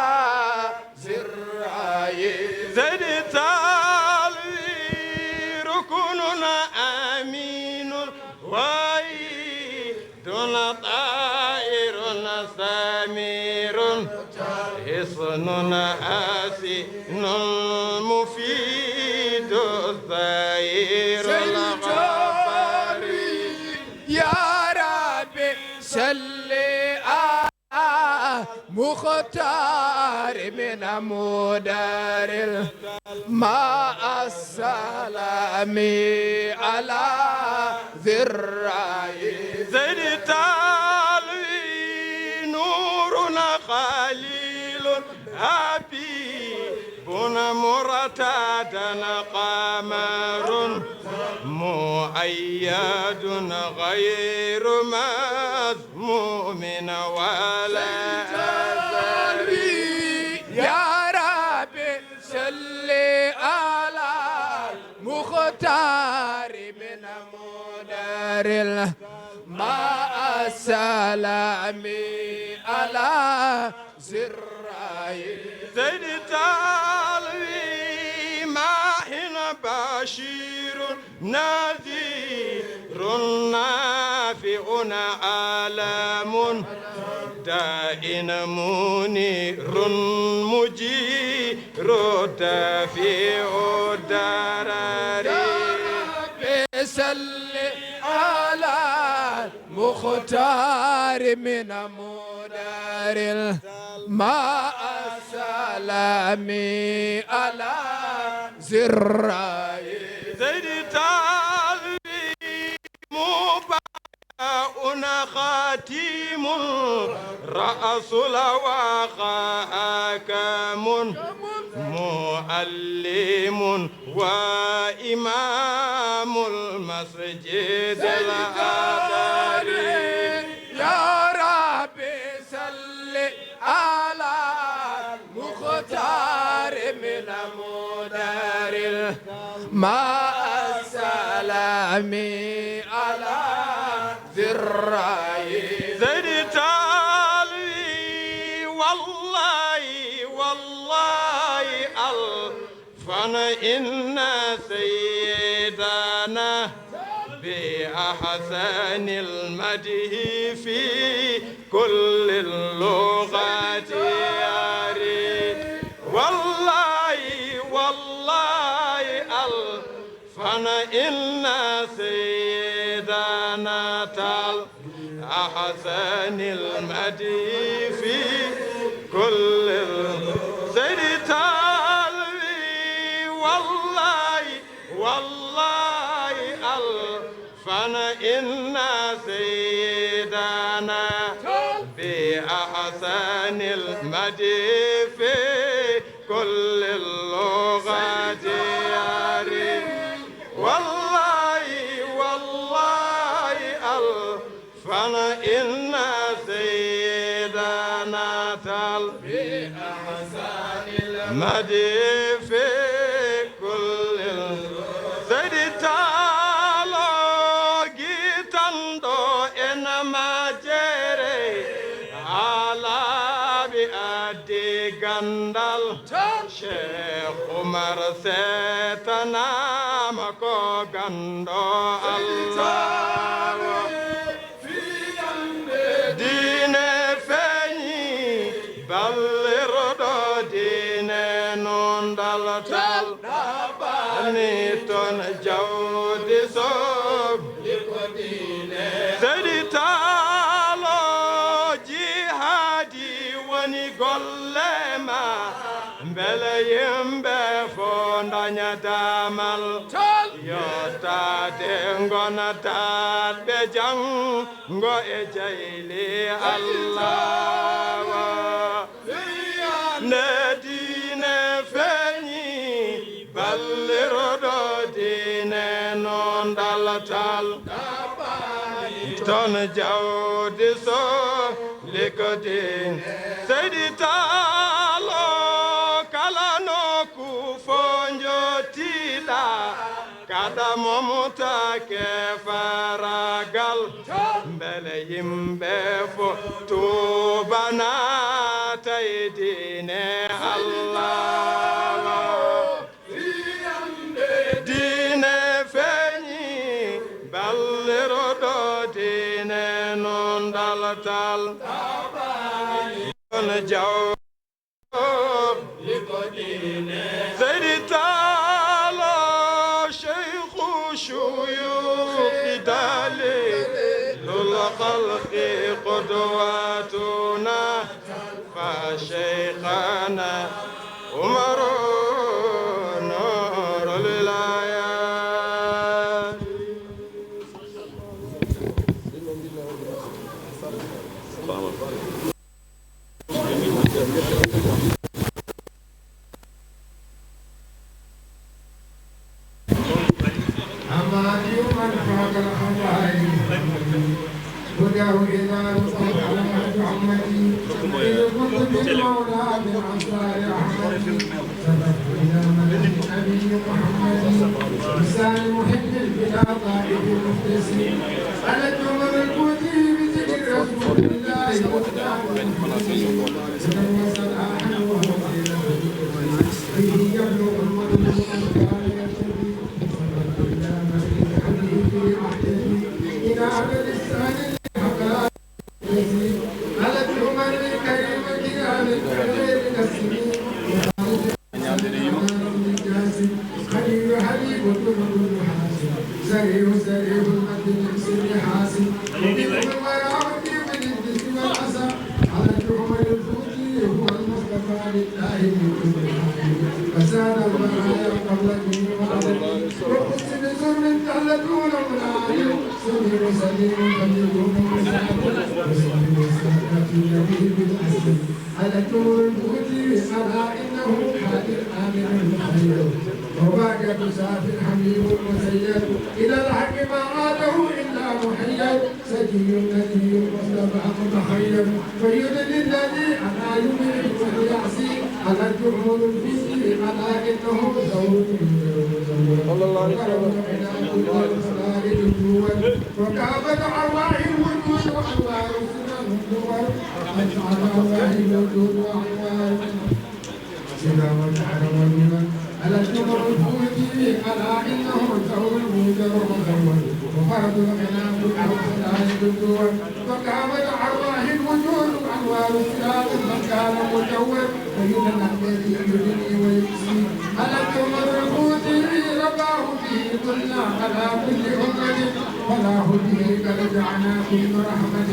ذراعي زيد تالي ركن أمين وحيد طائر سمير حصن حصين مفيد الزهير الغفار. يا رب صل على مختار من مدار مع السلام على ذراعي زيد تالي نور خليل حبيب مرتدى قمر مؤيد غير مذموم ولا أزل. يا رب صل على المختار من مدار مع السلام على ذراعي زيد تالي ماح بشير نذير نافع علم داء منير مجير دافع الضرر. يا رب صل على المختار من مدار مع السلام على ذراعي زيد تالي مبارك خاتم رأس الوفا حاكم معلم وإمام المسجد الأكبر. يا رب صل على المختار من مدار مع السلام الرأي. زيد تالوي والله، والله ألفا إن سيدنا بأحسن المدح في كل اللغات ياري. والله، والله ألفا فإن سيدنا تال أحسن المدي في كل ال-، سيدي تالوي والله، والله ألفا إن سيدنا بأحسن المدي في كل اللغات ياري. والله، والله ألفا إن سيدنا تال بأحسن المدي في كل ال-، سيدي تالو جيتان دو إن ما جري على بأدي غندال. Cheikh Oumar seetanaama ko ganndo Allah. Diine feeñi, ballirɗo diine nun dal tal. Ɗaɓɓani toon jawdi soog. Seydi Taal o, jihaadi woni golle ma, mbele yimɓe fof ndaña daamal. Yottaade ngona daɗɓe janngo e jayli Allah. Nde diine feeñi, ballirɗo diine noon dal tal. Toon jawdi sohli ko diine. Seydi Taal o, kala nokku fof njottiɗa, kaɗa momtake faragal. Mbele yimɓe fof tuuba naata e diine Allah. Diine feeñi, ballirɗo diine noon dal tal. Kono jaw Seydi Taal o, Cheikhu Shuyukhi, Dalilul Khalqi, Qudwatuna, fa Cheikhana Umaru Nurul Wilaya. أما أيما فقد خفى هداه إذا رسل على محمد. إذ كنت بالمولى من أنصار أحمد. سبقت إلى مدح النبي محمد. لسان محب بلا قائد مخلص. على الجمل الكوثي بذكر رسول الله. سريع سريع المد من سر حاسد. ومنهم الورع والدين بالإبليس والأسى. على الجمل الفوت هو المصطفى لله من كل حال. فزاد البرايا قبل من وعد. وقدس بسر تحلى دون منعم. سميع سليم فليكن مساعد. وسلم وسلم في النبي بالأسر. على النور الهدي ألا إنه هادي آمن مخير. وباقة صافي حبيب مسير. إلى الحق ما عاده إلا محير. سجي نجي مصطفى متخير. فيدني الذي أنا يملك ويعصي. على الجمهور الفوزي على إنه زوج من زوج زوج. صلى الله عليه وسلم. وكعبة أرواح الوجود وأنوار السنن والنور. أشعل أرواح الوجود وأنوار السنن. إذا وجعل وليا على الجمهور الفوزي على إنه زوج من زوج زوج. وفرد الغنى كله سلايد الدول. وكعبة أرواح الوجود وأنوار السراج من كان مجود. سيدنا الذي يدني ويكسي على الجمر القوسي رباه به كنا على كل أمة. فلا هدي قد جعلنا كل رحمة.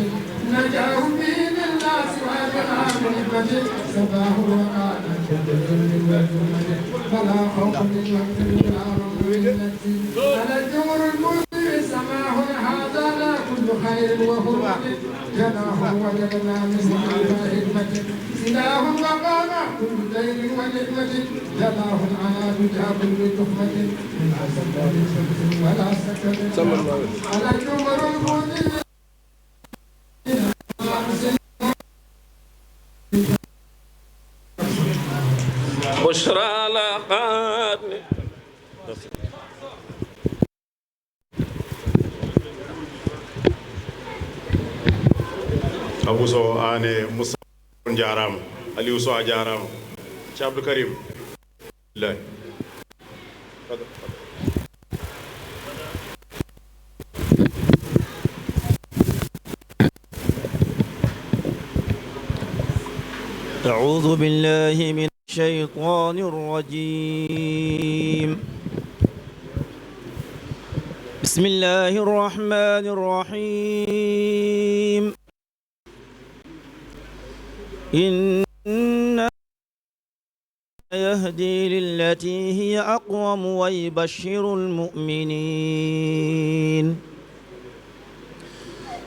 نجاه به من لا سوى بها ملكة. سباه وقانا كل ذل وذمة. فلا خوف من مكر ولا رعب من نفسي. على الجمر القوسي سماه هذا لا كل خير وهو جناه وجدنا منه ألف حكمة. إله وقانا كل دين ونعمة. جناه على دجى كل تحفة. من عسل من شمس ولا سكن. صلى الله عليه وسلم. على الجمر القوسي. بشرى لقد Abou Sow, aan e Moussa, on njaaraama. Aliou Sow, a jaaraama. Ceerno Abdou Karim. Billahi. أعوذ بالله من الشيطان الرجيم. بسم الله الرحمن الرحيم. إن يهدي للتي هي أقوم ويبشر المؤمنين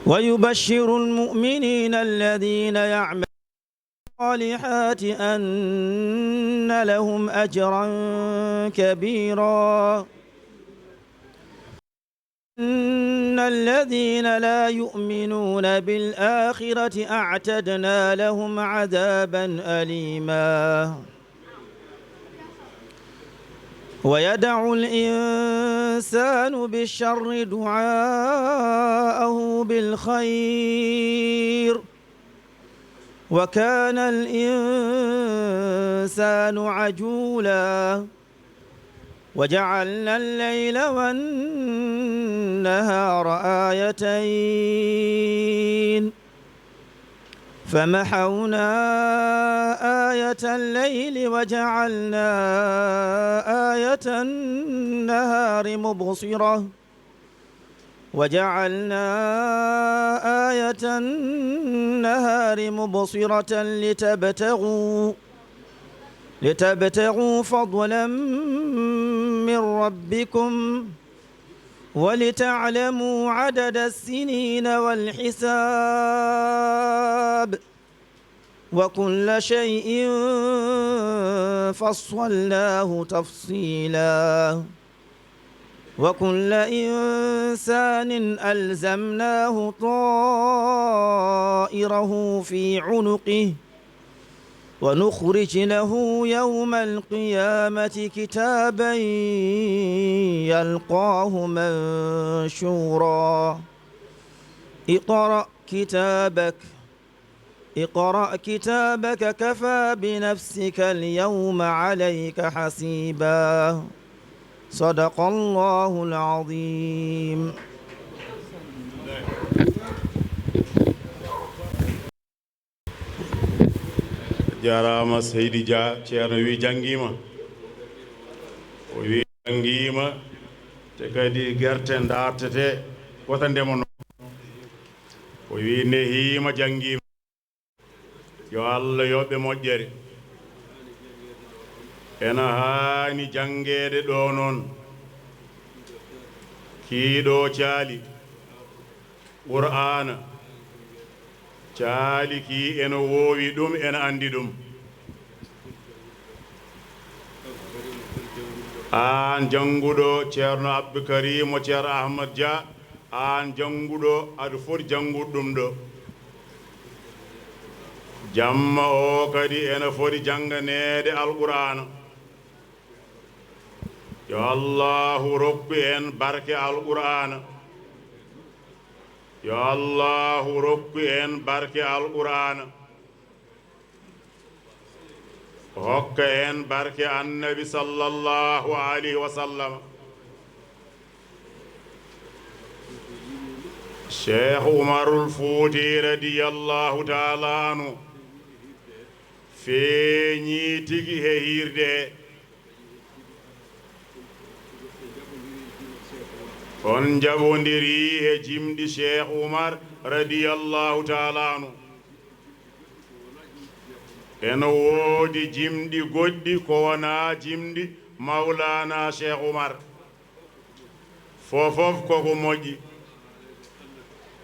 ويبشر المؤمنين الذين يعملون الصالحات أن لهم أجرا كبيرا. إن الذين لا يؤمنون بالآخرة أعتدنا لهم عذابا أليما. ويدع الإنسان بالشر دعاءه بالخير. وكان الإنسان عجولا. وجعلنا الليل والنهار آيتين. فمحونا آية الليل وجعلنا آية النهار مبصرة. وجعلنا آية النهار مبصرة لتبتغوا، لتبتغوا فضلا من ربكم ولتعلموا عدد السنين والحساب. وكل شيء فصلناه تفصيلا. وكل إنسان ألزمناه طائره في عنقه ونخرج له يوم القيامة كتابا يلقاه منشورا. اقرأ كتابك اقرأ كتابك كفى بنفسك اليوم عليك حسيبا. صدق الله العظيم. Jaaraama Seydi Dia, Ceerno wi janngiima. O wi janngiima, te kadi gerte ndaartete, wota ndemono. O wi nehiima, janngiima. Yo Allah yoɓ ɓe moƴƴere. Ena haani janngeede ɗo noon. Kii ɗo caali Qur'aana, caali kii ena woowi ɗum, ena anndi ɗum. Aan jannguɗo, Ceerno Abdou Karim, mo Ceerno Ahmad Dia, aan jannguɗo, aɗa foti janngude ɗum ɗo. Jamma o kadi ena foti jannganeede Alqur'aana. Yo Allaahu rokku en barke Alqur'aana. Yo Allaahu rokku en barke Alqur'aana. Hokka en barke Annabi sallallahu alayhi wa sallam. Cheikh Umarul Fuuti radiyallahu taala anhu feeñii tigi he hiirde he. On njaɓondirii he jimɗi Cheikh Umar radiyallahu taala anhu. Ena woodi jimɗi goɗɗi ko wonaa jimɗi Mawlaana Cheikh Umar. Fofof koko moƴƴi.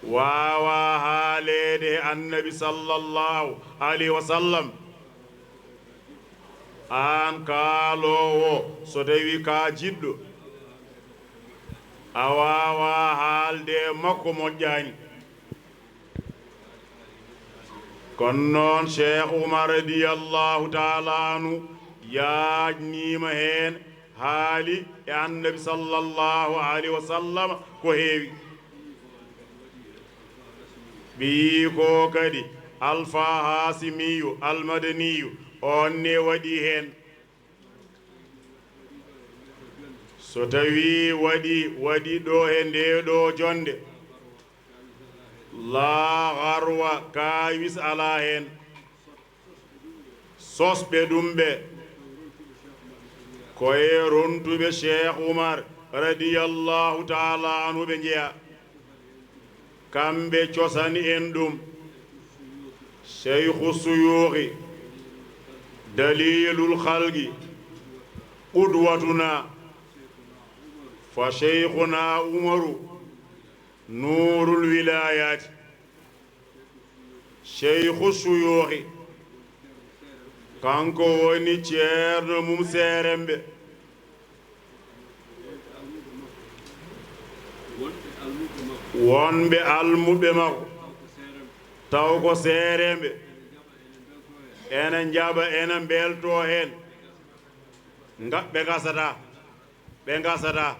Waawaa haaleede he Annabi sallallahu alayhi wa sallam. Aan kaaloowo, so tawii ka jiɗɗo, a waawaa haalde e makko moƴƴaani. Kono noon, Cheikh Umar radiyallahu taala anhu yaajniima heen, haali e Annabi sallallahu alayhi wa sallam ko heewi. Ɓiyi ko kadi Alfa Hasimiyu Almadaniyu, oon ne waɗi heen. So tawii waɗi, waɗi ɗo he ndee ɗo jonnde, laa garwa kaawis alaa heen. Sosɓe ɗum ɓe, ko e rontuɓe Cheikh Umar radiyallahu taala anhu ɓe njeyaa. Kamɓe cosani en ɗum. Cheikhu Suyuuhi, Dalilul Khalqi, Qudwatuna, fa Cheikhuna Umaru, Nuurul Wilayaati. Cheikhu Suyuuhi, kanko woni ceerno mum Seeremɓe. Wonɓe almuɓɓe makko, taw ko Seeremɓe, ena njaɓa, ena mbeltoo heen. Nga-, ɓe ngasataa. Ɓe ngasataa.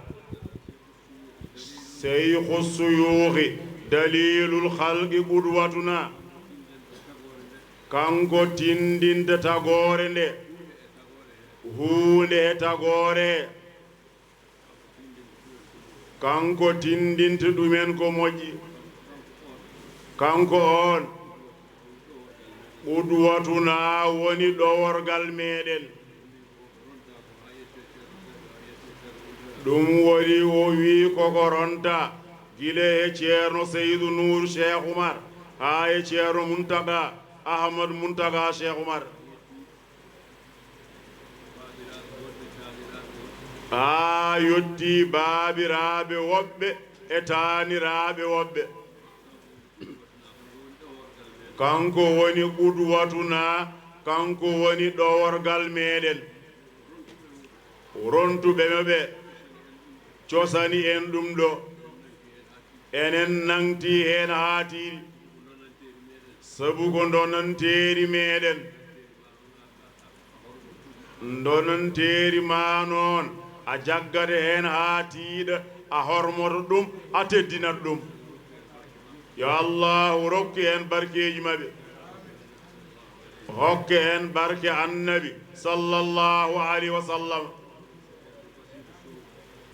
Seyku Suyuuhi, Dalilul Khalqi, Qudwatuna. Kanko tinndinta tagoore nde, huunde he tagoore he. Kanko tinndinta ɗumen ko moƴƴi. Kanko oon, Qudwatuna woni ɗoworgal meɗen. Ɗum woni o wi koko ronta gila he Ceerno Seydu Nuur Cheikh Umar haa he Ceerno Muntaga Ahmad Muntaga Cheikh Umar. Haa yotti baabiraaɓe woɓɓe e taaniraaɓe woɓɓe. Kanko woni qudwatuna, kanko woni ɗoworgal meɗen. Rontuɓe mo ɓe cosani en ɗum ɗo. Enen nangti heen haa tiiɗi. Sabu ko ndonanteeri meɗen. Ndonanteeri ma noon, a jaggata heen haa tiiɗa, a hormoto ɗum, a teddinat ɗum. Yo Allaahu rokku en barkeeji maɓɓe. Hokke en barke Annabi, sallallahu alayhi wa sallam.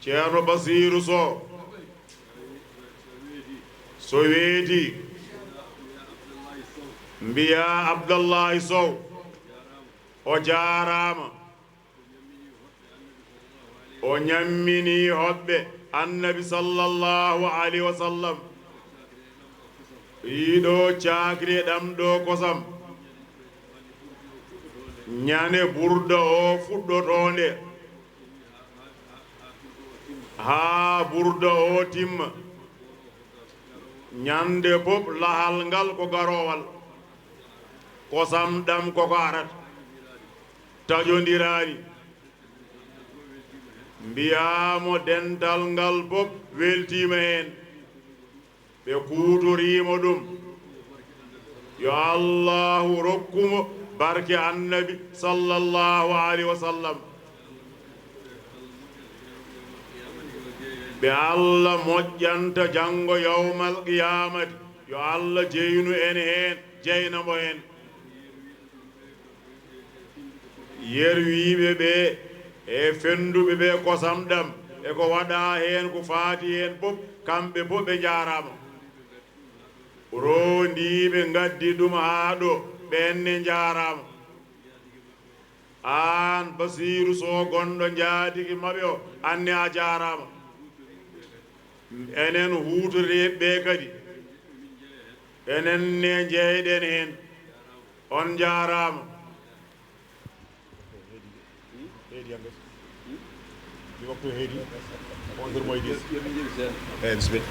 Ceerno Basiiru Sow, so weeti, mbiyaa Abdallaahi Sow, o jaaraama. O ñamminii hoɓɓe Annabi, sallallahu alayhi wa sallam. Ɗiɗo caakri e ɗam ɗo kosam. Ñande burda o fuɗɗotoonde haa burda o timma. Ñande pop lahal ngal ko garowal. Kosam ɗam koko arata. Taƴondiraani. Mbiyaa mo dental ngal pop weltiima heen. Ɓe kuutoriima ɗum. Yo Allahu rokku mo barke Annabi sallallahu alayhi wa sallam. Ɓe Allah moƴƴanta janngo yawmal qiyaamati, yo Allah jeynu en heen, jeyna mo en. Yerwiiɓe ɓe e fennduɓe ɓe kosam ɗam e ko waɗaa heen ko faati heen fof, kamɓe fof ɓe njaaraama. Roondiiɓe ngaddi ɗum haa ɗo, ɓeen ne njaaraama. Aan Basiiru Soh gonɗo njaatigi maɓɓe o, aan ne a jaaraama. Enen huutoreeɓe ɓe kadi, enen ne njeyɗen heen. On njaaraama. Heedi hannde. Ɗi waktu heedi. Onze heures moins dix. Eeyi, bisimilla.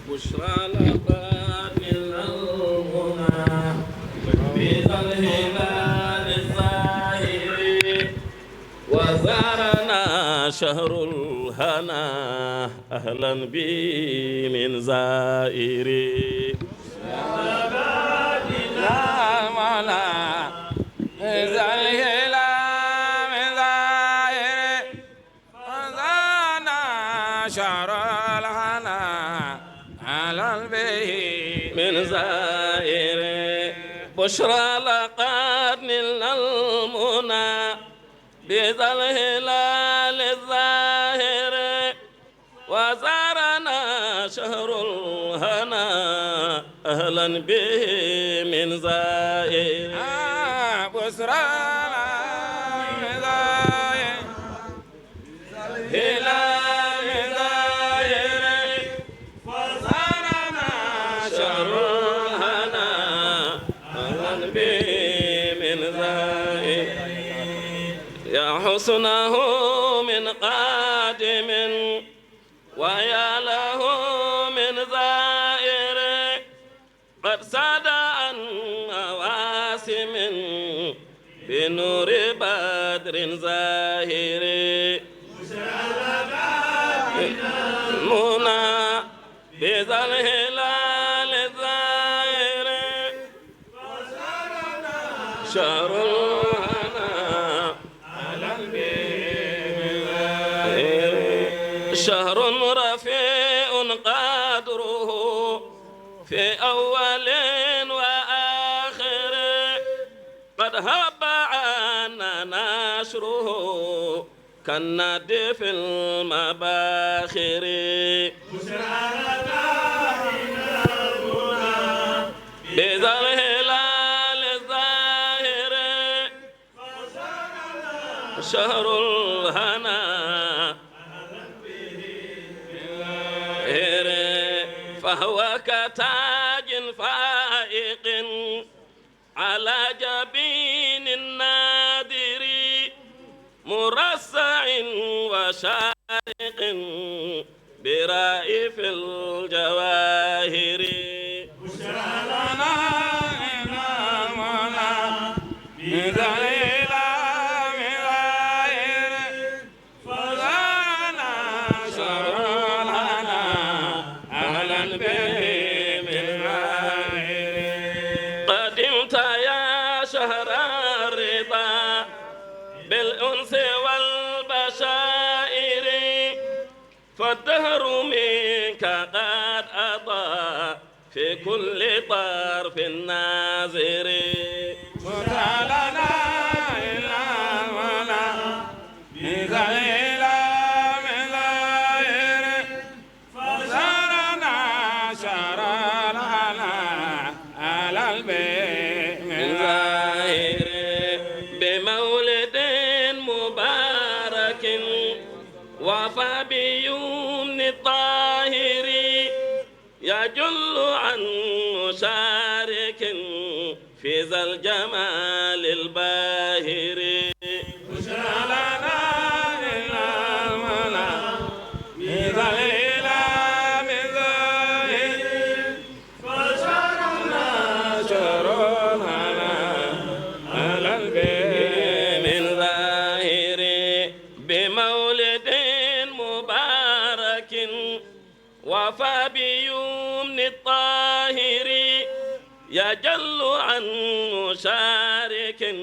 بشرى لقد نلنا المنى بذا الهلال الزاهر. وزارنا شهر الهنا أهلا به من زائر. المنى بذا الهلال من زاهر. وزارنا شهر الهنا أهلا به من زائر. بشرى لقد نلنا المنى بذا الهلال الزاهر. وزارنا شهر الهنا أهلا به من زائر. آه، بشرى من زائر. هلال من زائر. فزارنا شهر الهنا أهلا به من زائر. يا حسنه من قادم ويا له من زائر. قد ساد عن مواسم بنور بدر زاهر. منى بذا الهلال الزاهر. شهر الهنا أهلا به. شهر رفيع قدره في أول وآخر. قد هب عنا نشره كالند في المباخر. بذا الهلال الزاهر. شهر الهنا. فهو كتاج فائق على جبين الناذر. مرصع وشارق برائف الجواهر. بشرى لنا إنامنا من ذا الإله من غيره. فزانا شهر الهنا أهلا به من غيره. قدمت يا شهر الرضا بالأنس والبشائر. فالدهر منك قد أضاء في كل طرف ناظر. فتح لنا إلى المنى من ذا الإله من ظاهر. فزارنا شهر الهنا أهلا به من ظاهر. بمولد مبارك وفى بيمن الطاهر. يجل عن مشارك في ذا الجمال الباهر. بشرى لنا إلى المنى من ذا الإله من ظاهر. فشرنا شهر الهنا أهلا به من ظاهر. بمولد مبارك وفى بيمن الطاهر يجل عن مشارك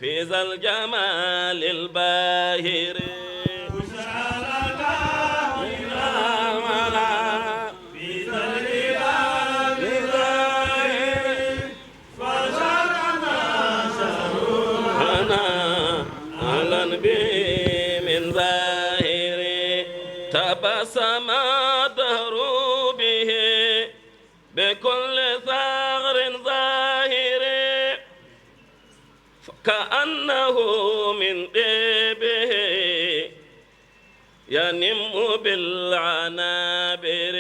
في ذا الجمال الباهر. أنا أهلا به من ظاهر. تبسم الدهر به بكل ثغر ظاهر، كأنه من طيبه ينم بالعنابر.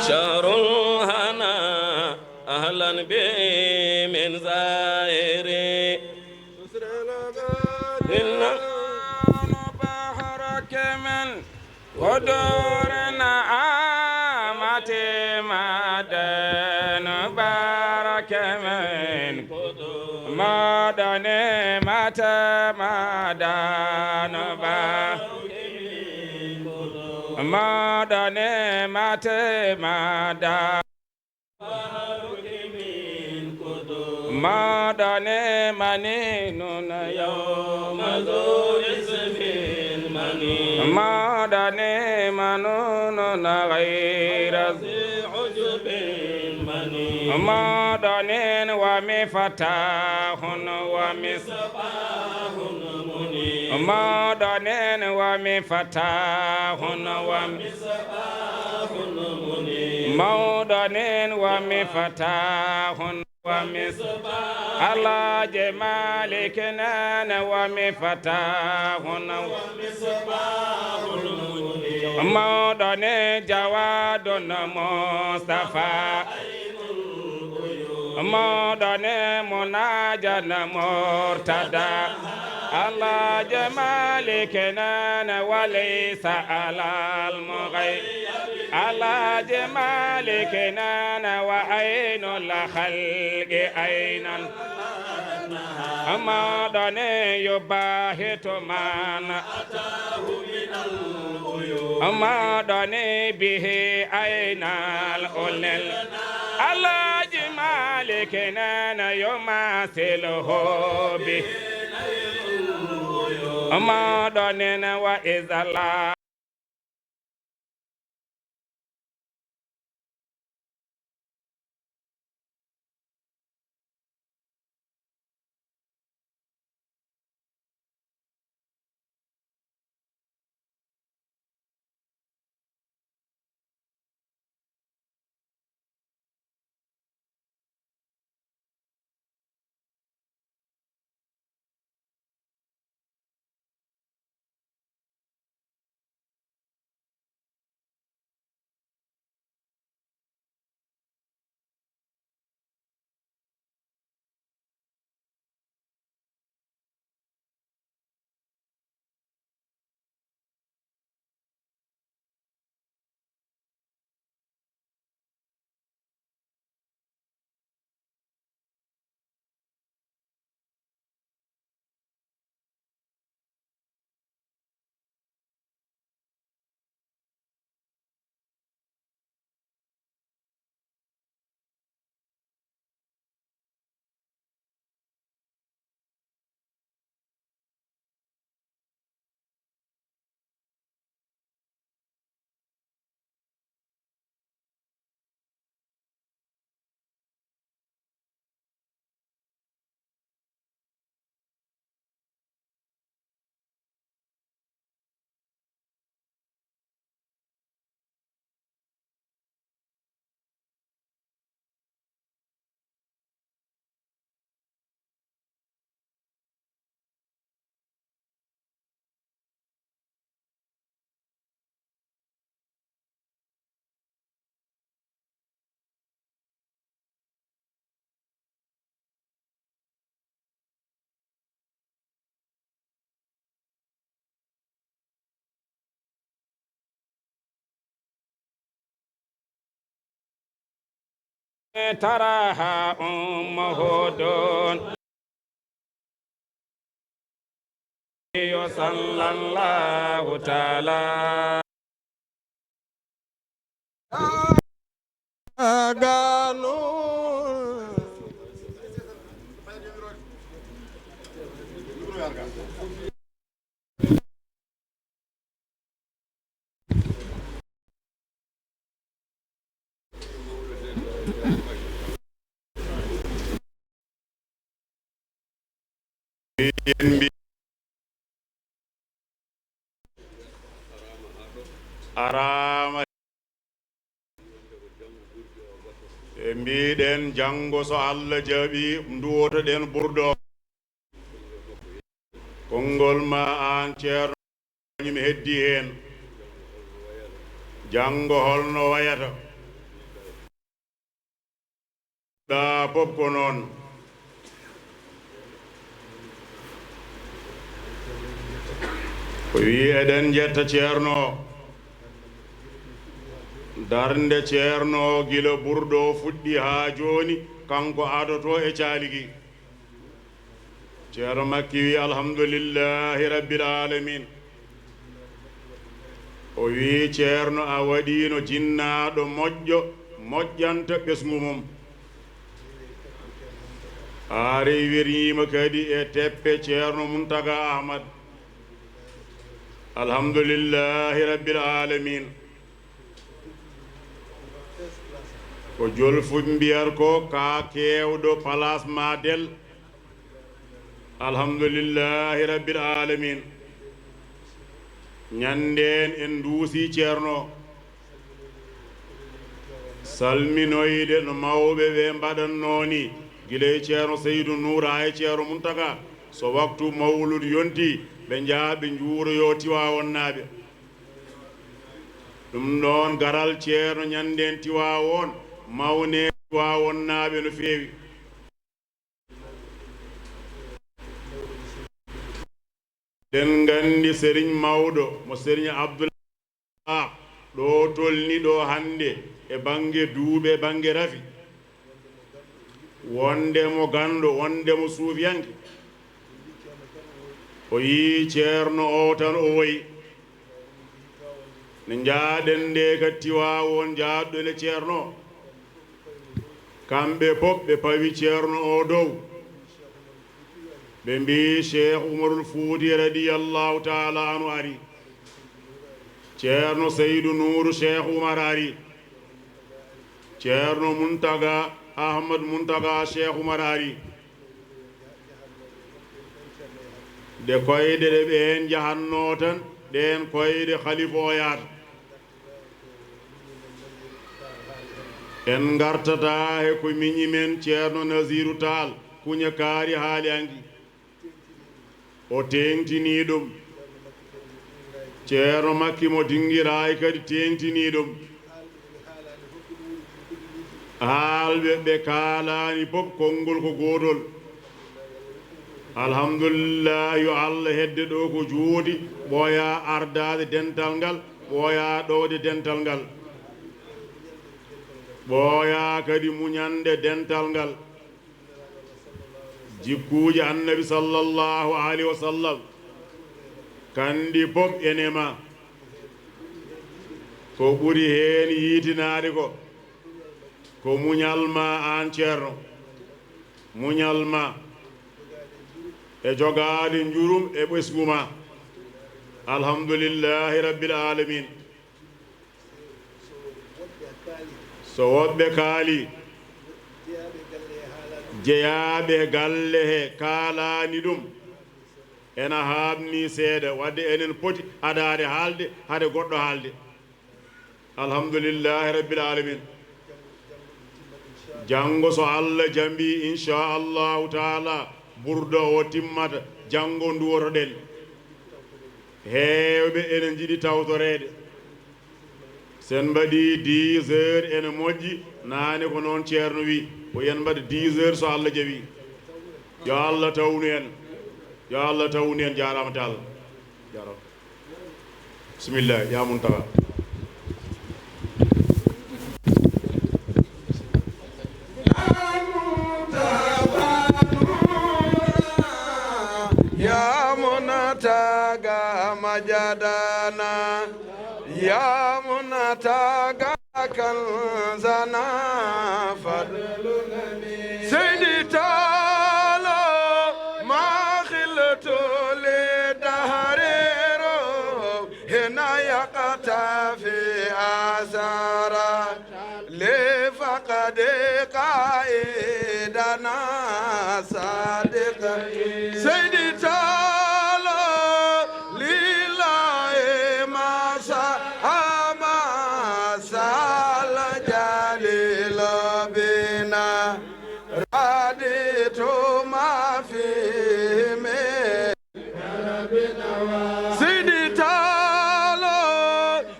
شهر الهنا أهلا به من زائر. إن بحرك من قدور نعمة مدن بارك من مدن متى مدن با مدن متى مدن Maɗane mani nun yawma zo ismin mani. Maɗane manun ghayra zi ujubin mani. Maɗanen wa miftahun wa misbahun muni. Maɗanen wa miftahun wa misbahun muni. Maɗanen wa miftahun ومصباح. Alaaji Maalik nee na ومفتاح. ومصباح المنير. Mawɗo ne Jawaadun Mustafa. عين الغيوب. Mawɗo ne Munaajan Murtada. Alaaji Maalik nee na وليس على المغيب. Alaaji Maalik nee na وعين الخلق عينا. Mawɗo ne يباهت من أتاه من العيون. Mawɗo ne به عين العلل. Alaaji Maalik nee na يماثله به. Mawɗo nee na وإذا لا تراها أم هدون. صلى الله تعالى. Araama. E mbiɗen janngo, so Allah jaɓi, nduwotoɗen burdo. Konngol ma aan, Ceerno, mi heddi heen. Janngo holno wayata? Ɗa pop ko noon. O wi eɗen njetta Ceerno. Darnde Ceerno gila burdo fuɗɗi haa jooni, kanko adoto e caaligi. Ceerno Makki wi, "Alhamdulillahi Rabbil Alamin." O wi, "Ceerno, a waɗiino jinnaaɗo moƴƴo, moƴƴanta ɓesngu mum." A rewirniima kadi e teppe Ceerno Muntaga Ahmad. Alhamdulillahi Rabbil Alamin. Ko jolfuɓe mbiyata ko ka keewɗo palaas ma del. Alhamdulillahi Rabbil Alamin. Ñanndeen en nduusi Ceerno. Salminoyde no mawɓe ɓe mbaɗannoo ni, gila e Ceerno Seydu Nuur haa e Ceerno Muntaga. So waktu mawlud yonti, ɓe njaha ɓe njuuroyoo Tiwaawonnaaɓe. Ɗum ɗoon garal Ceerno ñanndeen Tiwaawoon, mawnee Tiwaawonnaaɓe no feewi. Eɗen nganndi Serigne Mawɗo mo Serigne Abdoulaye, ɗo tolni ɗo hannde e bannge duuɓe, e bannge rafi. Wonde mo ganndo, wonde mo suufiyanke. O yii Ceerno o tan o wayi. Nde njaaɗen nde ka Tiwaawoon, njaaɗɗo e Ceerno. Kamɓe fof ɓe pawi Ceerno o dow. Ɓe mbii, Cheikh Umarul Fuuti radiyallahu taala anhu ari. Ceerno Seydu Nuuru Cheikh Umar ari. Ceerno Muntaga, Ahmad Muntaga Cheikh Umar ari. Ɗe koyɗe ɗe ɓeen njahannoo tan, ɗeen koyɗe Khalifa o yahata. En ngartataa he ko miñi men Ceerno Naziru Taal, kuña kaari haali anki. O teeŋtinii ɗum. Ceerno Makki mo Dinngiraay kadi teeŋtinii ɗum. Haalɓe ɓe kaalaani fof konngol ko gootol. Alhamdulillah, yo Allah hedde ɗo ko juuti, ɓooya ardaade dental ngal, ɓooya ɗowde dental ngal, ɓooya kadi muñande dental ngal. Jikkuuji Annabi sallallahu alayhi wa sallam, kanɗi fof ene ma. Ko ɓuri heen yiitinaade ko, ko muñal ma aan Ceerno. Muñal ma e jogaade njurum e ɓesngu ma. Alhamdulillahi Rabbil Alamin. So woɓɓe kaali, jeyaaɓe galle he kaalaani ɗum, ena haaɓni seeɗa, wadde enen poti adaade haalde, hade goɗɗo haalde. Alhamdulillahi Rabbil Alamin. Janngo so Allah jambi, inchallahu taala, burda o timmata, janngo nduwotoɗen. Heewɓe ene njiɗi tawtoreede. Sen mbaɗi dix heures ene moƴƴi, naane ko noon Ceerno wi, ko yen mbaɗa dix heures so Allah jaɓi. Yo Allah tawnu en. Yo Allah tawnu en. Jaaraama taal. Jaaraama. Bisimilla, yaa Muntaga. تاغا كنزنا فضل سيدي تعالى ما خلت لدهر هنا يقتفي آثارا لفقد قائدنا صادق سيدي تعالى لله ما شاء ما شاء الجليل بنا رضيت ما فيه من سيدي تعالى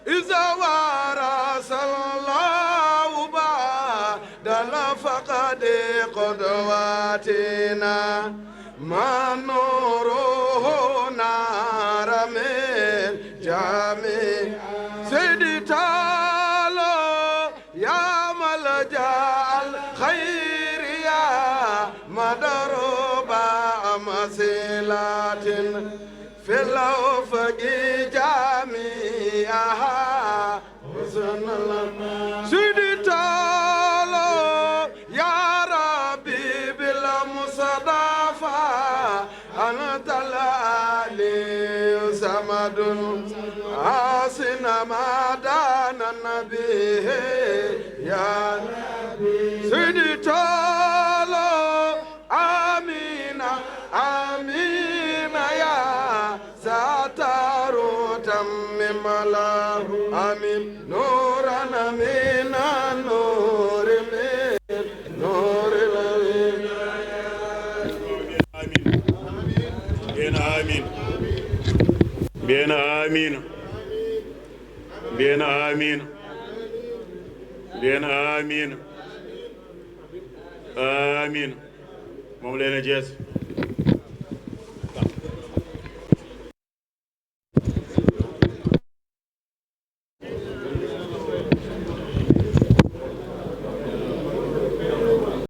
إذا ورث الله بعد الفقد قدواتنا ما نوره نار من جميع سيدي تعالى يا ملجأ الخير يا مضروب أمثلة في الأفق جميعها حسن المنى سيدي تعالى يا ربي بالمصطفى أنت العلي صمد أحسن ما دان به يا ربي سيدي تعالى آمين آمين يا ستار تمم له آمين نورا من النور من نور الأمين آمين. Mbiyen amin. Mbiyen amin. Mbiyen amin. Mbiyen amin. Amin. Moom leen a jees.